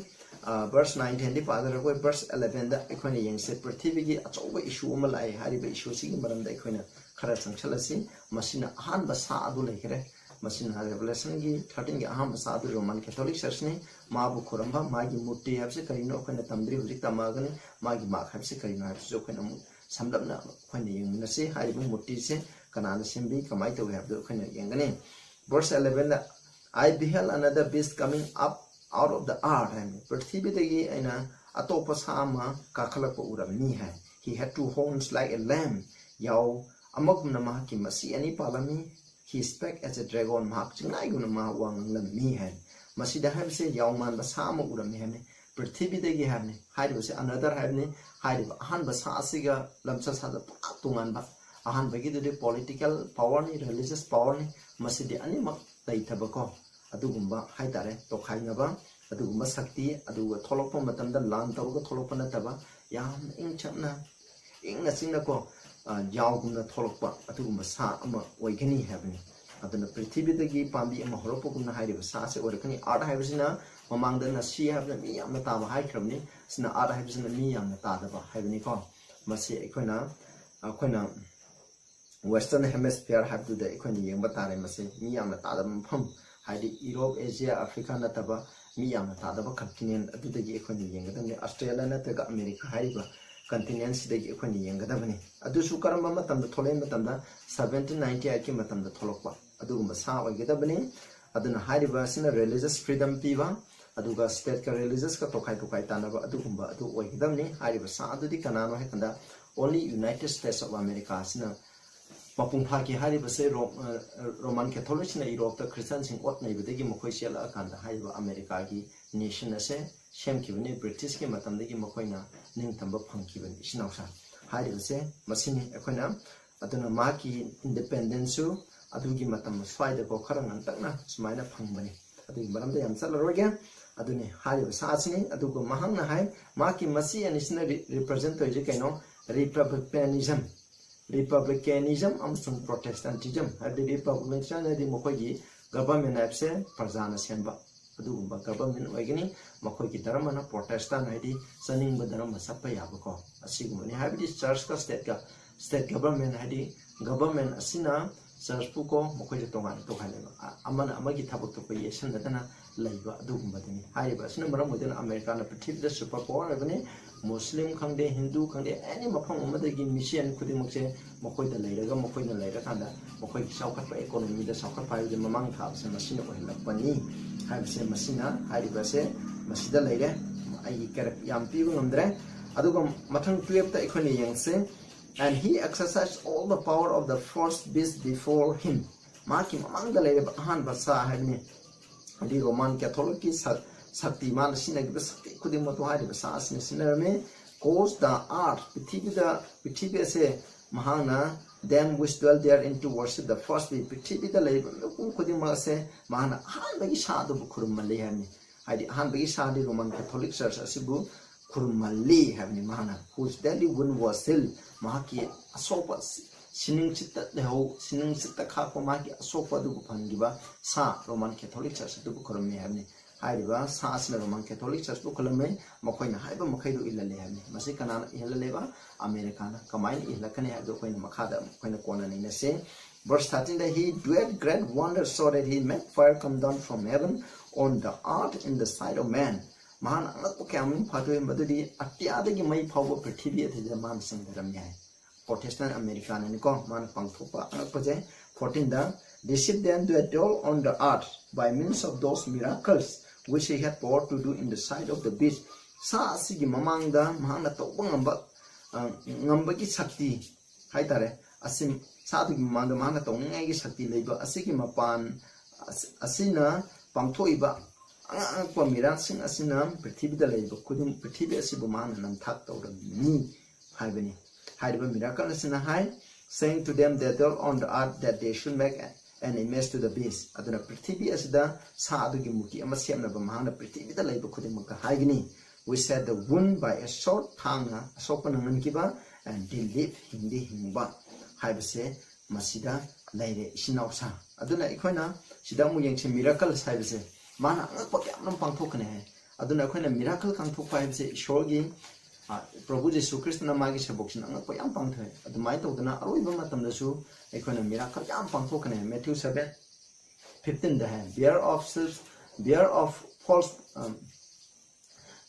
ꯕꯔꯁ ꯅꯥꯏꯟ ꯇꯦꯟꯗꯤ ꯄꯥꯖꯔꯔꯣꯏ, ꯕꯔꯁ ꯑꯦꯂꯦꯚꯦꯟꯗ ꯑꯩꯈꯣꯏꯅ ꯌꯦꯡꯁꯤ꯫ ꯄ꯭ꯔꯤꯊꯤꯕꯤꯒꯤ ꯑꯆꯧꯕ ꯏꯁꯨ ꯑꯃ ꯂꯥꯛꯑꯦ꯫ ꯍꯥꯏꯔꯤꯕ ꯏꯁꯨ ꯑꯁꯤꯒꯤ ꯃꯔꯝꯗ ꯑꯩꯈꯣꯏꯅ ꯈꯔ ꯆꯪꯁꯤꯜꯂꯁꯤ꯫ ꯃꯁꯤꯅ ꯑꯍꯥꯟꯕ ꯁꯥ ꯑꯗꯨ ꯂꯩꯈ꯭ꯔꯦ꯫ ꯃꯁꯤꯅ ꯔꯦꯚꯦꯂꯦꯁꯟꯒꯤ ꯊꯥꯔꯇꯤꯟꯒꯤ ꯑꯍꯥꯟꯕ ꯁꯥ ꯑꯗꯨ ꯔꯣꯃꯥꯟ ꯀꯦꯊꯣꯂꯤꯛ ꯆꯔꯆꯅꯤ꯫ ꯃꯥꯕꯨ ꯈꯨꯔꯨꯝꯕ, ꯃꯥꯒꯤ ꯃꯨꯔꯇꯤ ꯍꯥꯏꯕꯁꯤ ꯀꯔꯤꯅꯣ ꯑꯩꯈꯣꯏꯅ ꯇꯝꯗ꯭ꯔꯤ, ꯍꯧꯖꯤꯛ ꯇꯝꯃꯛꯑꯒꯅꯤ꯫ ꯃꯥꯒꯤ ꯃꯥꯔꯛ ꯍꯥꯏꯕꯁꯤ ꯀꯔꯤꯅꯣ ꯍꯥꯏꯕꯁꯤꯁꯨ ꯑꯩꯈꯣꯏꯅ ꯑꯃꯨꯛ ꯁꯝꯂꯞꯅ ꯑꯩꯈꯣꯏꯅ ꯌꯦꯡꯃꯤꯟꯅꯁꯤ꯫ ꯍꯥꯏꯔꯤꯕ ꯃꯨꯔꯇꯤꯁꯦ ꯀꯅꯥꯅ ꯁꯦꯝꯕꯤ, ꯀꯃꯥꯏꯅ ꯇꯧꯏ ꯍꯥꯏꯕꯗꯨ ꯑꯩꯈꯣꯏꯅ ꯌꯦꯡꯒꯅꯤ꯫ ꯕꯔꯁ ꯑꯦꯂꯦꯚꯦꯟꯗ, "I beheld another beast coming up out of the earth" ꯍꯥꯏꯕꯅꯤ꯫ ꯄ꯭ꯔꯤꯊꯤꯕꯤꯗꯒꯤ ꯑꯩꯅ ꯑꯇꯣꯞꯄ ꯁꯥ ꯑꯃ ꯀꯥꯈꯠꯂꯛꯄ ꯎꯔꯝꯃꯤ ꯍꯥꯏ꯫ "He had two horns like a lamb." ꯌꯥꯎ ꯑꯃꯒꯨꯝꯅ ꯃꯍꯥꯛꯀꯤ ꯃꯁꯤ ꯑꯅꯤ ꯄꯥꯜꯂꯝꯃꯤ꯫ "He spake as a dragon." ꯃꯍꯥꯛ ꯆꯤꯡꯅꯥꯏꯒꯨꯝꯅ ꯃꯍꯥꯛ ꯋꯥ ꯉꯥꯡꯂꯝꯃꯤ ꯍꯥꯏ꯫ ꯃꯁꯤꯗ ꯍꯥꯏꯕꯁꯦ ꯌꯥꯎ ꯃꯥꯟꯕ ꯁꯥ ꯑꯃ ꯎꯔꯝꯃꯤ ꯍꯥꯏꯕꯅꯤ꯫ ꯄ꯭ꯔꯤꯊꯤꯕꯤꯗꯒꯤ ꯍꯥꯏꯕꯅꯤ꯫ ꯍꯥꯏꯔꯤꯕꯁꯦ another ꯍꯥꯏꯕꯅꯤ꯫ ꯍꯥꯏꯔꯤꯕ ꯑꯍꯥꯟꯕ ꯁꯥ ꯑꯁꯤꯒ ꯂꯝꯆꯠ ꯁꯥꯖꯠ ꯄꯨꯔꯥ ꯇꯣꯉꯥꯟꯕ꯫ ꯑꯍꯥꯟꯕꯒꯤꯗꯨꯗꯤ ꯄꯣꯂꯤꯇꯤꯀꯦꯜ ꯄꯥꯋꯔꯅꯤ, ꯔꯤꯂꯤꯖꯤꯌꯁ ꯄꯥꯋꯔꯅꯤ꯫ ꯃꯁꯤꯗꯤ ꯑꯅꯤꯃꯛ ꯂꯩꯇꯕꯀꯣ, ꯑꯗꯨꯒꯨꯝꯕ ꯍꯥꯏꯇꯥꯔꯦ, ꯇꯣꯈꯥꯏꯅꯕ ꯑꯗꯨꯒꯨꯝꯕ ꯁꯛꯇꯤ꯫ ꯑꯗꯨꯒ ꯊꯣꯛꯂꯛꯄ ꯃꯇꯝꯗ ꯂꯥꯟ ꯇꯧꯔꯒ ꯊꯣꯛꯂꯛꯄ ꯅꯠꯇꯕ, ꯌꯥꯝꯅ ꯏꯪ ꯆꯞꯅ, ꯏꯪꯅ ꯆꯤꯛꯅꯀꯣ, ꯑ, ꯌꯥꯎꯒꯨꯝꯅ ꯊꯣꯛꯂꯛꯄ ꯑꯗꯨꯒꯨꯝꯕ ꯁꯥ ꯑꯃ ꯑꯣꯏꯒꯅꯤ ꯍꯥꯏꯕꯅꯤ꯫ ꯑꯗꯨꯅ ꯄ꯭ꯔꯤꯊꯤꯕꯤꯗꯒꯤ ꯄꯥꯝꯕꯤ ꯑꯃ ꯍꯧꯔꯛꯄꯒꯨꯝꯅ ꯍꯥꯏꯔꯤꯕ ꯁꯥ ꯑꯁꯤ ꯑꯣꯏꯔꯛꯀꯅꯤ꯫ ꯑꯥꯔꯠ ꯍꯥꯏꯕꯁꯤꯅ ꯃꯃꯥꯡꯗꯅ ꯁꯤ ꯍꯥꯏꯕꯅ ꯃꯤ ꯌꯥꯝꯅ ꯇꯥꯕ ꯍꯥꯏꯈ꯭ꯔꯕꯅꯤ꯫ ꯁꯤꯅ ꯑꯥꯔꯠ ꯍꯥꯏꯕꯁꯤꯅ ꯃꯤ ꯌꯥꯝꯅ ꯇꯥꯗꯕ ꯍꯥꯏꯕꯅꯤꯀꯣ꯫ ꯃꯁꯤ ꯑꯩꯈꯣꯏꯅ, ꯑꯩꯈꯣꯏꯅ ꯋꯦꯁꯇꯔꯟ ꯍꯦꯃꯤꯁꯐꯤꯌꯔ ꯍꯥꯏꯕꯗꯨꯗ ꯑꯩꯈꯣꯏꯅ ꯌꯦꯡꯕ ꯇꯥꯔꯦ꯫ ꯃꯁꯤ ꯃꯤ ꯌꯥꯝꯅ ꯇꯥꯗꯕ ꯃꯐꯝ, ꯍꯥꯏꯗꯤ ꯌꯨꯔꯣꯞ, ꯑꯦꯁꯤꯌꯥ, ꯑꯐ꯭ꯔꯤꯀꯥ ꯅꯠꯇꯕ ꯃꯤ ꯌꯥꯝꯅ ꯇꯥꯗꯕ ꯀꯟꯇꯤꯅꯦꯟ ꯑꯗꯨꯗꯒꯤ ꯑꯩꯈꯣꯏꯅ ꯌꯦꯡꯒꯗꯕꯅꯤ꯫ ꯑꯁꯇ꯭ꯔꯦꯂꯤꯌꯥ ꯅꯠꯇ꯭ꯔꯒ ꯑꯃꯦꯔꯤꯀꯥ ꯍꯥꯏꯔꯤꯕ ꯀꯟꯇꯤꯅꯦꯟꯁꯤꯗꯒꯤ ꯑꯩꯈꯣꯏꯅ ꯌꯦꯡꯒꯗꯕꯅꯤ꯫ ꯑꯗꯨꯁꯨ ꯀꯔꯝꯕ ꯃꯇꯝꯗ ꯊꯣꯛꯂꯛꯏ ꯃꯇꯝꯗ, ꯁꯚꯦꯟꯇꯤꯟ ꯅꯥꯏꯟꯇꯤ ꯑꯩꯠꯀꯤ ꯃꯇꯝꯗ ꯊꯣꯛꯂꯛꯄ ꯑꯗꯨꯒꯨꯝꯕ ꯁꯥ ꯑꯣꯏꯒꯗꯕꯅꯤ꯫ ꯑꯗꯨꯅ ꯍꯥꯏꯔꯤꯕ ꯑꯁꯤꯅ ꯔꯤꯂꯤꯖꯁ ꯐ꯭ꯔꯤꯗꯝ ꯄꯤꯕ, ꯑꯗꯨꯒ ꯁ꯭ꯇꯦꯠꯀ ꯔꯤꯂꯤꯖꯁꯀ ꯇꯣꯈꯥꯏ ꯇꯣꯈꯥꯏ ꯇꯥꯟꯅꯕ ꯑꯗꯨꯒꯨꯝꯕ ꯑꯗꯨ ꯑꯣꯏꯒꯗꯕꯅꯤ꯫ ꯍꯥꯏꯔꯤꯕ ꯁꯥ ꯑꯗꯨꯗꯤ ꯀꯅꯥꯅꯣ ꯍꯥꯏ ꯀꯥꯟꯗ, Only United States of America ꯑꯁꯤꯅ ꯃꯄꯨꯡ ꯐꯥꯈꯤ꯫ ꯍꯥꯏꯔꯤꯕꯁꯦ ꯔꯣ-, ꯑ, Roman Catholicꯁꯤꯡꯅ ꯌꯨꯔꯣꯞꯇ ꯈ꯭ꯔꯤꯁꯇꯤꯌꯥꯟꯁꯤꯡ ꯑꯣꯠ ꯅꯩꯕꯗꯒꯤ ꯃꯈꯣꯏ ꯆꯦꯜꯂꯛꯑꯀꯥꯟꯗ ꯍꯥꯏꯔꯤꯕ ꯑꯃꯦꯔꯤꯀꯥꯒꯤ nation ꯑꯁꯦ ꯁꯦꯝꯈꯤꯕꯅꯤ꯫ ꯕ꯭ꯔꯤꯇꯤꯁꯀꯤ ꯃꯇꯝꯗꯒꯤ ꯃꯈꯣꯏꯅ ꯅꯤꯡꯇꯝꯕ ꯐꯪꯈꯤꯕꯅꯤ꯫ ꯏꯆꯤꯟ ꯏꯅꯥꯎꯁꯥ ꯍꯥꯏꯔꯤꯕꯁꯦ ꯃꯁꯤꯅꯤ꯫ ꯑꯩꯈꯣꯏꯅ ꯑꯗꯨꯅ ꯃꯍꯥꯛꯀꯤ independenceꯁꯨ ꯑꯗꯨꯒꯤ ꯃꯇꯝ ꯁ꯭ꯋꯥꯏꯗꯀꯣ ꯈꯔ ꯉꯟꯇꯛꯅ ꯁꯨꯃꯥꯏꯅ ꯐꯪꯕꯅꯤ꯫ ꯑꯗꯨꯒꯤ ꯃꯔꯝꯗ ꯌꯥꯝ ꯆꯠꯂꯔꯣꯏꯒꯦ꯫ ꯑꯗꯨꯅꯤ ꯍꯥꯏꯔꯤꯕ ꯁꯥ ꯑꯁꯤꯅꯤ꯫ ꯑꯗꯨꯒ ꯃꯍꯥꯛꯅ ꯍꯥꯏ, ꯃꯍꯥꯛꯀꯤ ꯃꯆꯤ ꯑꯅꯤꯁꯤꯅ ꯔꯤ-, represent ꯇꯧꯔꯤꯁꯦ ꯀꯩꯅꯣ? Republicanism, Republicanism ꯑꯃꯁꯨꯡ Protestantism꯫ ꯍꯥꯏꯕꯗꯤ Republicanism ꯍꯥꯏꯗꯤ ꯃꯈꯣꯏꯒꯤ government ꯍꯥꯏꯕꯁꯦ ꯄ꯭ꯔꯖꯥꯅ ꯁꯦꯝꯕ ꯑꯗꯨꯒꯨꯝꯕ government ꯑꯣꯏꯒꯅꯤ꯫ ꯃꯈꯣꯏꯒꯤ ꯙꯔꯃꯅ Protestant, ꯍꯥꯏꯗꯤ ꯆꯠꯅꯤꯡꯕ ꯙꯔꯃ ꯆꯠꯄ ꯌꯥꯕꯀꯣ, ꯑꯁꯤꯒꯨꯝꯕꯅꯤ꯫ ꯍꯥꯏꯕꯗꯤ churchꯀ stateꯀ, state government ꯍꯥꯏꯗꯤ government ꯑꯁꯤꯅ churchꯄꯨ ꯀꯣ ꯃꯈꯣꯏꯁꯦ ꯇꯣꯉꯥꯟꯅ ꯇꯣꯈꯥꯏꯅꯕ, ꯑ-, ꯑꯃꯅ ꯑꯃꯒꯤ ꯊꯕꯛꯇꯣ ꯑꯩꯈꯣꯏ ꯌꯦꯠꯁꯤꯟꯅꯗꯅ ꯂꯩꯕ ꯑꯗꯨꯒꯨꯝꯕꯗꯨꯅꯤ꯫ ꯍꯥꯏꯔꯤꯕ ꯑꯁꯤꯅ ꯃꯔꯝ ꯑꯣꯏꯗꯨꯅ ꯑꯃꯦꯔꯤꯀꯥꯅ ꯄ꯭ꯔꯤꯊꯤꯕꯤꯗ super power ꯑꯣꯏꯕꯅꯤ꯫ ꯃꯨꯁꯂꯤꯝ ꯈꯪꯗꯦ, ꯍꯤꯟꯗꯨ ꯈꯪꯗꯦ, any ꯃꯐꯝ ꯑꯃꯗꯒꯤ mission ꯈꯨꯗꯤꯡꯃꯛꯁꯦ ꯃꯈꯣꯏꯗ ꯂꯩꯔꯒ, ꯃꯈꯣꯏꯅ ꯂꯩꯔꯀꯥꯟꯗ ꯃꯈꯣꯏꯒꯤ ꯆꯥꯎꯈꯠꯄ, economyꯗ ꯆꯥꯎꯈꯠꯄ ꯍꯥꯏꯕꯁꯦ ꯃꯃꯥꯡ ꯊꯥꯕꯁꯦ ꯃꯁꯤꯅ ꯑꯣꯏꯍꯜꯂꯛꯄꯅꯤ ꯍꯥꯏꯕꯁꯦ, ꯃꯁꯤꯅ ꯍꯥꯏꯔꯤꯕꯁꯦ ꯃꯁꯤꯗ ꯂꯩꯔꯦ꯫ ꯑꯩꯒꯤ ꯀꯦꯔꯦꯛ ꯌꯥꯝ ꯄꯤꯕ ꯉꯝꯗ꯭ꯔꯦ꯫ ꯑꯗꯨꯒ ꯃꯊꯪ twelveꯇ ꯑꯩꯈꯣꯏꯅ ꯌꯦꯡꯁꯦ꯫ And he exercised all the power of the first beast before him. ꯃꯍꯥꯛꯀꯤ ꯃꯃꯥꯡꯗ ꯂꯩꯔꯤꯕ ꯑꯍꯥꯟꯕ ꯁꯥ ꯍꯥꯏꯕꯅꯤ꯫ ꯍꯥꯏꯗꯤ Roman Catholicꯀꯤ ꯁꯛ-, ꯁꯛꯇꯤ, ꯃꯥꯅ ꯁꯤꯖꯤꯟꯅꯈꯤꯕ ꯁꯛꯇꯤ ꯈꯨꯗꯤꯡꯃꯛꯇꯣ ꯍꯥꯏꯔꯤꯕ ꯁꯥ ꯑꯁꯤꯅ ꯁꯤꯖꯤꯟꯅꯔꯝꯃꯤ꯫ Caused the earth, ꯄ꯭ꯔꯤꯊꯤꯕꯤꯗ, ꯄ꯭ꯔꯤꯊꯤꯕꯤ ꯑꯁꯦ ꯃꯍꯥꯛꯅ them which dwell therein to worship the first beast, ꯄ꯭ꯔꯤꯊꯤꯕꯤꯗ ꯂꯩꯔꯤꯕ ꯃꯤꯄꯨꯝ ꯈꯨꯗꯤꯡꯃꯛ ꯑꯁꯦ ꯃꯍꯥꯛꯅ ꯑꯍꯥꯟꯕꯒꯤ ꯁꯥ ꯑꯗꯨꯕꯨ ꯈꯨꯔꯨꯝꯍꯜꯂꯤ ꯍꯥꯏꯕꯅꯤ꯫ ꯍꯥꯏꯗꯤ ꯑꯍꯥꯟꯕꯒꯤ ꯁꯥꯗꯤ Roman Catholic Church ꯑꯁꯤꯕꯨ ꯈꯨꯔꯨꯝꯍꯜꯂꯤ ꯍꯥꯏꯕꯅꯤ꯫ ꯃꯍꯥꯛꯅ whose deadly wound was healed, ꯃꯍꯥꯛꯀꯤ ꯑꯁꯣꯛꯄ ꯁꯤ-, ꯁꯤꯅꯤꯡ ꯁꯤꯠꯇ ꯂꯩꯍꯧ, ꯁꯤꯅꯤꯡ ꯁꯤꯠꯇ ꯈꯥꯛꯄ ꯃꯥꯒꯤ ꯑꯁꯣꯛꯄ ꯑꯗꯨꯕꯨ ꯐꯍꯟꯈꯤꯕ ꯁꯥ Roman Catholic Church ꯑꯗꯨꯕꯨ ꯈꯨꯔꯨꯝꯃꯤ ꯍꯥꯏꯕꯅꯤ꯫ ꯍꯥꯏꯔꯤꯕ ꯁꯥ ꯑꯁꯤꯅ Roman Catholic Churchꯄꯨ ꯈꯨꯔꯨꯝꯃꯤ, ꯃꯈꯣꯏꯅ ꯍꯥꯏꯕ ꯃꯈꯩꯗꯨ ꯏꯜꯍꯜꯂꯦ ꯍꯥꯏꯕꯅꯤ꯫ ꯃꯁꯤ ꯀꯅꯥꯅ ꯏꯍꯜꯍꯜꯂꯦꯕ? ꯑꯃꯦꯔꯤꯀꯥꯅ꯫ ꯀꯃꯥꯏꯅ ꯏꯍꯜꯂꯛꯀꯅꯤ ꯍꯥꯏꯕꯗꯨ ꯑꯩꯈꯣꯏꯅ ꯃꯈꯥꯗ ꯑꯃꯨꯛ ꯑꯩꯈꯣꯏꯅ ꯀꯣꯟꯅ ꯅꯩꯅꯁꯤ꯫ Verse thirteenꯗ, "He doeth great wonders, so that he made fire come down from heaven on the earth in the sight of man." ꯃꯍꯥꯛꯅ ꯑꯉꯛꯄ ꯀꯌꯥ ꯑꯃ ꯐꯥꯊꯣꯛꯏ, ꯃꯗꯨꯗꯤ ꯑꯇꯤꯌꯥꯗꯒꯤ ꯃꯩ ꯐꯥꯎꯕ ꯄ꯭ꯔꯤꯊꯤꯕꯤ ꯑꯁꯤꯗ ꯃꯥꯅ ꯆꯦꯡꯊꯔꯝꯃꯤ ꯍꯥꯏ꯫ Protestant Americanꯅꯤꯀꯣ ꯃꯥꯅ ꯄꯥꯡꯊꯣꯛꯄ ꯑꯉꯛꯄꯁꯦ꯫ Fourteenꯗ, "Deceived them that dwell on the earth by means of those miracles which he had power to do in the sight of the beast." ꯁꯥ ꯑꯁꯤꯒꯤ ꯃꯃꯥꯡꯗ ꯃꯍꯥꯛꯅ ꯇꯧꯕ ꯉꯝꯕ ꯑ, ꯉꯝꯕꯒꯤ ꯁꯛꯇꯤ ꯍꯥꯏꯇꯥꯔꯦ, ꯑꯁꯤ ꯁꯥ ꯑꯗꯨꯒꯤ ꯃꯃꯥꯡꯗ ꯃꯍꯥꯛꯅ ꯇꯧꯅꯤꯡꯉꯥꯏꯒꯤ ꯁꯛꯇꯤ ꯂꯩꯕ ꯑꯁꯤꯒꯤ ꯃꯄꯥꯟ ꯑꯁ-, ꯑꯁꯤꯅ ꯄꯥꯡꯊꯣꯛꯏꯕ ꯑꯉꯛ ꯑꯉꯛꯄ ꯃꯤꯔꯥꯠꯁꯤꯡ ꯑꯁꯤꯅ ꯄ꯭ꯔꯤꯊꯤꯕꯤꯗ ꯂꯩꯕ ꯈꯨꯗꯤꯡ, ꯄ꯭ꯔꯤꯊꯤꯕꯤ ꯑꯁꯤꯕꯨ ꯃꯍꯥꯛꯅ ꯅꯝꯊꯥꯛ ꯇꯧꯔꯝꯃꯤ ꯍꯥꯏꯕꯅꯤ꯫ ꯍꯥꯏꯔꯤꯕ ꯃꯤꯔꯥꯀꯜ ꯑꯁꯤꯅ ꯍꯥꯏ, "Saying to them that dwell on the earth that they should make an image to the beast." ꯑꯗꯨꯅ ꯄ꯭ꯔꯤꯊꯤꯕꯤ ꯑꯁꯤꯗ ꯁꯥ ꯑꯗꯨꯒꯤ ꯃꯨꯔꯇꯤ ꯑꯃ ꯁꯦꯝꯅꯕ ꯃꯍꯥꯛꯅ ꯄ꯭ꯔꯤꯊꯤꯕꯤꯗ ꯂꯩꯕ ꯈꯨꯗꯤꯡꯃꯛꯇ ꯍꯥꯏꯒꯅꯤ꯫ "We set the wound by a sword," ꯊꯥꯡꯅ ꯑꯁꯣꯛꯄ ꯅꯪꯍꯟꯈꯤꯕ, "and they live," ꯍꯤꯡꯗꯤ ꯍꯤꯡꯕ ꯍꯥꯏꯕꯁꯦ ꯃꯁꯤꯗ ꯂꯩꯔꯦ, ꯏꯆꯤꯟ ꯏꯅꯥꯎ ꯁꯥ꯫ ꯑꯗꯨꯅ ꯑꯩꯈꯣꯏꯅ ꯁꯤꯗ ꯑꯃꯨꯛ ꯌꯦꯡꯁꯤ, ꯃꯤꯔꯥꯀꯜꯁ ꯍꯥꯏꯕꯁꯦ ꯃꯥꯅ ꯑꯉꯛꯄ ꯀꯌꯥ ꯑꯃ ꯄꯥꯡꯊꯣꯛꯀꯅꯤ ꯍꯥꯏ꯫ ꯑꯗꯨꯅ ꯑꯩꯈꯣꯏꯅ ꯃꯤꯔꯥꯀꯜ ꯄꯥꯡꯊꯣꯛꯄ ꯍꯥꯏꯕꯁꯦ ꯏꯁꯣꯔꯒꯤ, ꯑ, ꯄ꯭ꯔꯚꯨ ꯖꯤꯁꯨ ꯈ꯭ꯔꯤꯁꯇꯅ ꯃꯥꯒꯤ ꯁꯦꯕꯣꯛꯁꯤꯡꯅ ꯑꯉꯛꯄ ꯌꯥꯝ ꯄꯥꯡꯊꯣꯛꯑꯦ꯫ ꯑꯗꯨꯃꯥꯏꯅ ꯇꯧꯗꯅ ꯑꯔꯣꯏꯕ ꯃꯇꯝꯗꯁꯨ ꯑꯩꯈꯣꯏꯅ ꯃꯤꯔꯥꯀꯜ ꯌꯥꯝ ꯄꯥꯡꯊꯣꯛꯀꯅꯤ꯫ Matthew seven fifteen the high, "Beware of sheep, beware of false, um,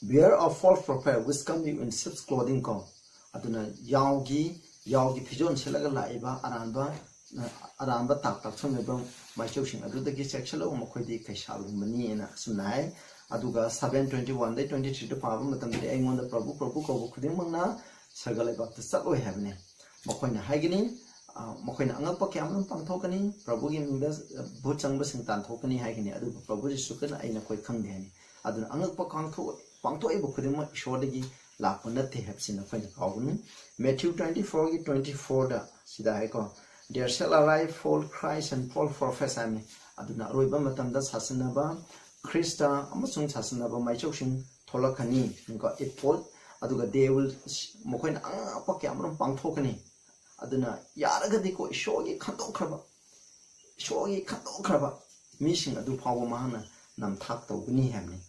beware of false prophet which come you in sheep's clothing" ꯀꯣ꯫ ꯑꯗꯨꯅ ꯌꯥꯎꯒꯤ, ꯌꯥꯎꯒꯤ ꯐꯤꯖꯣꯜ ꯁꯦꯠꯂꯒ ꯂꯥꯛꯏꯕ ꯑꯔꯥꯟꯕ, ꯑ, ꯑꯔꯥꯟꯕ ꯇꯥꯛ ꯇꯥꯛꯁꯟꯅꯕ ꯃꯥꯏꯆꯧꯁꯤꯡ ꯑꯗꯨꯗꯒꯤ ꯆꯦꯛꯁꯤꯜꯂꯛꯎ, ꯃꯈꯣꯏꯗꯤ ꯀꯩꯁꯥꯜꯒꯨꯝꯕꯅꯤ ꯍꯥꯏꯅ ꯑꯁꯨꯝꯅ ꯍꯥꯏ꯫ ꯑꯗꯨꯒ seven twenty-one ꯗꯩ twenty-three ꯗ ꯄꯥꯕ ꯃꯇꯝꯗꯗꯤ, "ꯑꯩꯉꯣꯟꯗ ꯄ꯭ꯔꯚꯨ, ꯄ꯭ꯔꯚꯨ ꯀꯧꯕ ꯈꯨꯗꯤꯡꯃꯛꯅ ꯁꯔꯒ ꯂꯩꯕꯥꯛꯇ ꯆꯠꯂꯣꯏ" ꯍꯥꯏꯕꯅꯤ꯫ ꯃꯈꯣꯏꯅ ꯍꯥꯏꯒꯅꯤ, ꯑ, ꯃꯈꯣꯏꯅ ꯑꯉꯛꯄ ꯀꯌꯥ ꯑꯃꯔꯣꯝ ꯄꯥꯡꯊꯣꯛꯀꯅꯤ, ꯄ꯭ꯔꯚꯨꯒꯤ ꯃꯤꯡꯗ, ꯑ, ꯚꯨꯠ ꯆꯪꯕꯁꯤꯡ ꯇꯥꯟꯊꯣꯛꯀꯅꯤ ꯍꯥꯏꯒꯅꯤ, ꯑꯗꯨꯕꯨ ꯄ꯭ꯔꯚꯨ ꯖꯤꯁꯨ ꯈ꯭ꯔꯤꯁꯇꯅ "ꯑꯩ ꯅꯈꯣꯏ ꯈꯪꯗꯦ" ꯍꯥꯏꯅꯤ꯫ ꯑꯗꯨꯅ ꯑꯉꯛꯄ ꯄꯥꯡꯊꯣꯛ-, ꯄꯥꯡꯊꯣꯛꯏꯕ ꯈꯨꯗꯤꯡꯃꯛ ꯏꯁꯣꯔꯗꯒꯤ ꯂꯥꯛꯄ ꯅꯠꯇꯦ ꯍꯥꯏꯕꯁꯤ ꯅꯈꯣꯏꯅ ꯀꯥꯎꯒꯅꯨ꯫ Matthew twenty-four ꯒꯤ twenty-four ꯗ ꯁꯤꯗ ꯍꯥꯏꯀꯣ, "There shall arise false Christ and false prophets" ꯍꯥꯏꯕꯅꯤ꯫ ꯑꯗꯨꯅ ꯑꯔꯣꯏꯕ ꯃꯇꯝꯗ ꯁꯥꯁꯟꯅꯕ ꯈ꯭ꯔꯤꯁꯇ ꯑꯃꯁꯨꯡ ꯁꯥꯁꯟꯅꯕ ꯃꯥꯏꯆꯧꯁꯤꯡ ꯊꯣꯛꯂꯛꯀꯅꯤ꯫ ꯀꯣ, it false, ꯑꯗꯨꯒ they will, ꯃꯈꯣꯏꯅ ꯑꯉꯛꯄ ꯀꯌꯥ ꯑꯃꯔꯣꯝ ꯄꯥꯡꯊꯣꯛꯀꯅꯤ꯫ ꯑꯗꯨꯅ ꯌꯥꯔꯒꯗꯤꯀꯣ, ꯏꯁꯣꯔꯒꯤ ꯈꯟꯗꯣꯛꯈ꯭ꯔꯕ, ꯏꯁꯣꯔꯒꯤ ꯈꯟꯗꯣꯛꯈ꯭ꯔꯕ ꯃꯤꯁꯤꯡ ꯑꯗꯨ ꯐꯥꯎꯕ ꯃꯍꯥꯛꯅ ꯅꯝꯊꯥꯛ ꯇꯧꯒꯅꯤ ꯍꯥꯏꯕꯅꯤ꯫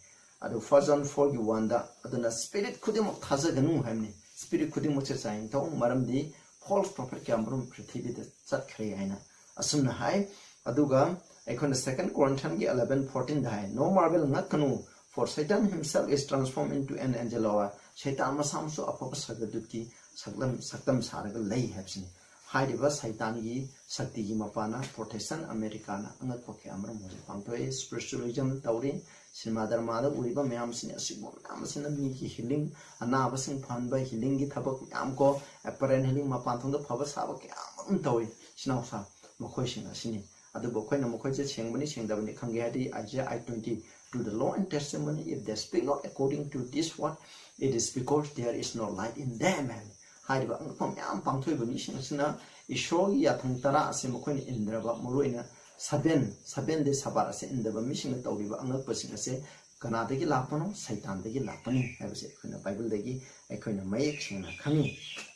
ꯑꯗꯨ First John four ꯒꯤ one ꯗ, "ꯑꯗꯨꯅ spirit ꯈꯨꯗꯤꯡꯃꯛ ꯊꯥꯖꯒꯅꯨ" ꯍꯥꯏꯕꯅꯤ꯫ Spirit ꯈꯨꯗꯤꯡꯃꯛꯁꯦ ꯆꯥꯌꯦꯡ ꯇꯧ, ꯃꯔꯝꯗꯤ false prophet ꯀꯌꯥ ꯃꯔꯨꯝ ꯄ꯭ꯔꯤꯊꯤꯕꯤꯗ ꯆꯠꯈ꯭ꯔꯦ ꯍꯥꯏꯅ ꯑꯁꯨꯝꯅ ꯍꯥꯏ꯫ ꯑꯗꯨꯒ ꯑꯩꯈꯣꯏꯅ Second Corinthians ꯒꯤ eleven fourteen the high, "No marvel, ꯉꯛꯀꯅꯨ, for Satan himself is transformed into an angel of light." ꯁꯩꯇꯥꯟ ꯃꯁꯥꯃꯛꯁꯨ ꯑꯐꯕ ꯁꯔꯒꯗꯨꯠꯀꯤ ꯁꯛꯂꯝ-, ꯁꯛꯇꯝ ꯁꯥꯔꯒ ꯂꯩ ꯍꯥꯏꯕꯁꯤꯅꯤ꯫ ꯍꯥꯏꯔꯤꯕ ꯁꯩꯇꯥꯟꯒꯤ ꯁꯛꯇꯤꯒꯤ ꯃꯄꯥꯅ Protestant America ꯅ ꯑꯉꯛꯄ ꯀꯌꯥ ꯑꯃꯔꯣꯝ ꯍꯧꯖꯤꯛ ꯄꯥꯡꯊꯣꯛꯏ, spiritualism ꯇꯧꯔꯤ, ꯁꯤꯅꯦꯃꯥ ꯗ꯭ꯔꯃꯥꯗ ꯎꯔꯤꯕ ꯃꯌꯥꯝꯁꯤꯅꯤ꯫ ꯑꯁꯤꯒꯨꯝꯕ ꯃꯌꯥꯝ ꯑꯁꯤꯅ ꯃꯤꯒꯤ healing, ꯑꯅꯥꯕꯁꯤꯡ ꯐꯍꯟꯕ, healingꯒꯤ ꯊꯕꯛ ꯃꯌꯥꯝ ꯀꯣ, apparent healing, ꯃꯄꯥꯟ ꯊꯣꯡꯗ ꯐꯕ ꯁꯥꯕ ꯀꯌꯥ ꯑꯃ ꯇꯧꯏ꯫ ꯏꯆꯤꯟ ꯏꯅꯥꯎꯁꯥ, ꯃꯈꯣꯏꯁꯤꯡ ꯑꯁꯤꯅꯤ꯫ ꯑꯗꯨꯕꯨ ꯑꯩꯈꯣꯏꯅ ꯃꯈꯣꯏꯁꯦ ꯁꯦꯡꯕꯅꯤ ꯁꯦꯡꯗꯕꯅꯤ ꯈꯪꯒꯦ ꯍꯥꯏꯔꯗꯤ, Isaiah eight twenty, "To the law and testimony, if they speak not according to this word, it is because there is no light in them" ꯍꯥꯏ꯫ ꯍꯥꯏꯔꯤꯕ ꯑꯉꯛꯄ ꯃꯌꯥꯝ ꯄꯥꯡꯊꯣꯛꯏꯕ ꯃꯤꯁꯤꯡ ꯑꯁꯤꯅ ꯏꯁꯣꯔꯒꯤ ꯌꯥꯊꯪ ꯇꯔꯥ ꯑꯁꯤ ꯃꯈꯣꯏꯅ ꯏꯟꯗ꯭ꯔꯕ, ꯃꯔꯨꯑꯣꯏꯅ seven, seven day Sabbath ꯑꯁꯤ ꯏꯟꯗꯕ ꯃꯤꯁꯤꯡꯅ ꯇꯧꯔꯤꯕ ꯑꯉꯛꯄꯁꯤꯡ ꯑꯁꯦ ꯀꯅꯥꯗꯒꯤ ꯂꯥꯛꯄꯅꯣ? ꯁꯩꯇꯥꯟꯗꯒꯤ ꯂꯥꯛꯄꯅꯤ ꯍꯥꯏꯕꯁꯦ ꯑꯩꯈꯣꯏꯅ ꯕꯥꯏꯕꯜꯗꯒꯤ ꯑꯩꯈꯣꯏꯅ ꯃꯌꯦꯛ ꯁꯦꯡꯅ ꯈꯪꯉꯤ꯫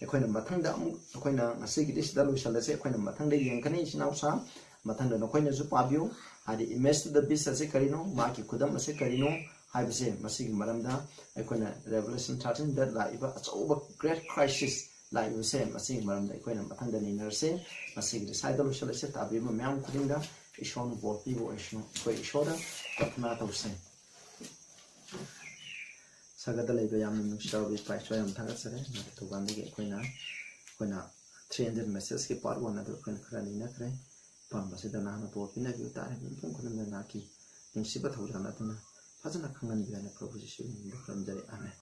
ꯑꯩꯈꯣꯏꯅ ꯃꯊꯪꯗ ꯑꯃꯨꯛ, ꯑꯩꯈꯣꯏꯅ ꯉꯁꯤꯒꯤꯗꯤ ꯁꯤꯗ ꯂꯣꯏꯁꯤꯜꯂꯁꯦ꯫ ꯑꯩꯈꯣꯏꯅ ꯃꯊꯪꯗ ꯌꯦꯡꯒꯅꯤ, ꯏꯆꯤꯟ ꯏꯅꯥꯎꯁꯥ꯫ ꯃꯊꯪꯗ ꯅꯈꯣꯏꯅꯁꯨ ꯄꯥꯕꯤꯌꯨ꯫ ꯍꯥꯏꯗꯤ, image to the beast ꯑꯁꯤ ꯀꯔꯤꯅꯣ, ꯃꯥꯒꯤ ꯈꯨꯗꯝ ꯑꯁꯤ ꯀꯔꯤꯅꯣ ꯍꯥꯏꯕꯁꯦ, ꯃꯁꯤꯒꯤ ꯃꯔꯝꯗ ꯑꯩꯈꯣꯏꯅ Revelation thirteenꯗ ꯂꯥꯛꯏꯕ ꯑꯆꯧꯕ great crisis ꯂꯥꯛꯏꯕꯁꯦ, ꯃꯁꯤꯒꯤ ꯃꯔꯝꯗ ꯑꯩꯈꯣꯏꯅ ꯃꯊꯪꯗ ꯅꯩꯅꯔꯁꯦ꯫ ꯃꯁꯤꯒꯤꯗꯤ ꯁ꯭ꯋꯥꯏꯗ ꯂꯣꯏꯁꯤꯜꯂꯁꯦ꯫ ꯇꯥꯕꯤꯕ ꯃꯌꯥꯝ ꯈꯨꯗꯤꯡꯗ ꯏꯁꯣꯔꯅ ꯕꯣꯔ ꯄꯤꯕ ꯑꯣꯏꯁꯅꯨ꯫ ꯑꯩꯈꯣꯏ ꯏꯁꯣꯔꯗ ꯄ꯭ꯔꯥꯊꯅꯥ ꯇꯧꯁꯦ꯫ ꯁꯥꯒꯠꯇ ꯂꯩꯕ ꯌꯥꯝꯅ ꯅꯨꯡꯁꯤꯔꯕ ꯏꯄꯥ ꯏꯁꯣꯔ, ꯌꯥꯝ ꯊꯥꯒꯠꯆꯔꯤ꯫ ꯃꯗꯨ ꯊꯧꯕꯥꯜꯗꯒꯤ ꯑꯩꯈꯣꯏꯅ, ꯑꯩꯈꯣꯏꯅ three hundred messageꯀꯤ part one ꯑꯗꯨ ꯑꯩꯈꯣꯏꯅ ꯈꯔ ꯅꯩꯅꯈ꯭ꯔꯦ꯫ ꯑꯄꯥꯝꯕꯁꯤꯗ ꯅꯍꯥꯛꯅ ꯕꯣꯔ ꯄꯤꯅꯕꯤꯌꯨ꯫ ꯇꯥꯔꯤꯕ ꯃꯤꯄꯨꯝ ꯈꯨꯗꯤꯡꯃꯛ ꯅꯍꯥꯛꯀꯤ ꯅꯨꯡꯁꯤꯕ ꯊꯧꯖꯥꯜ ꯑꯗꯨꯅ ꯐꯖꯅ ꯈꯪꯍꯟꯕꯤꯌꯨ ꯍꯥꯏꯅ ꯄ꯭ꯔꯚꯨ ꯖꯤꯁꯨꯒꯤ ꯃꯤꯡꯗ ꯈꯨꯔꯨꯝꯖꯔꯤ꯫ ꯑꯥꯃꯦꯟ꯫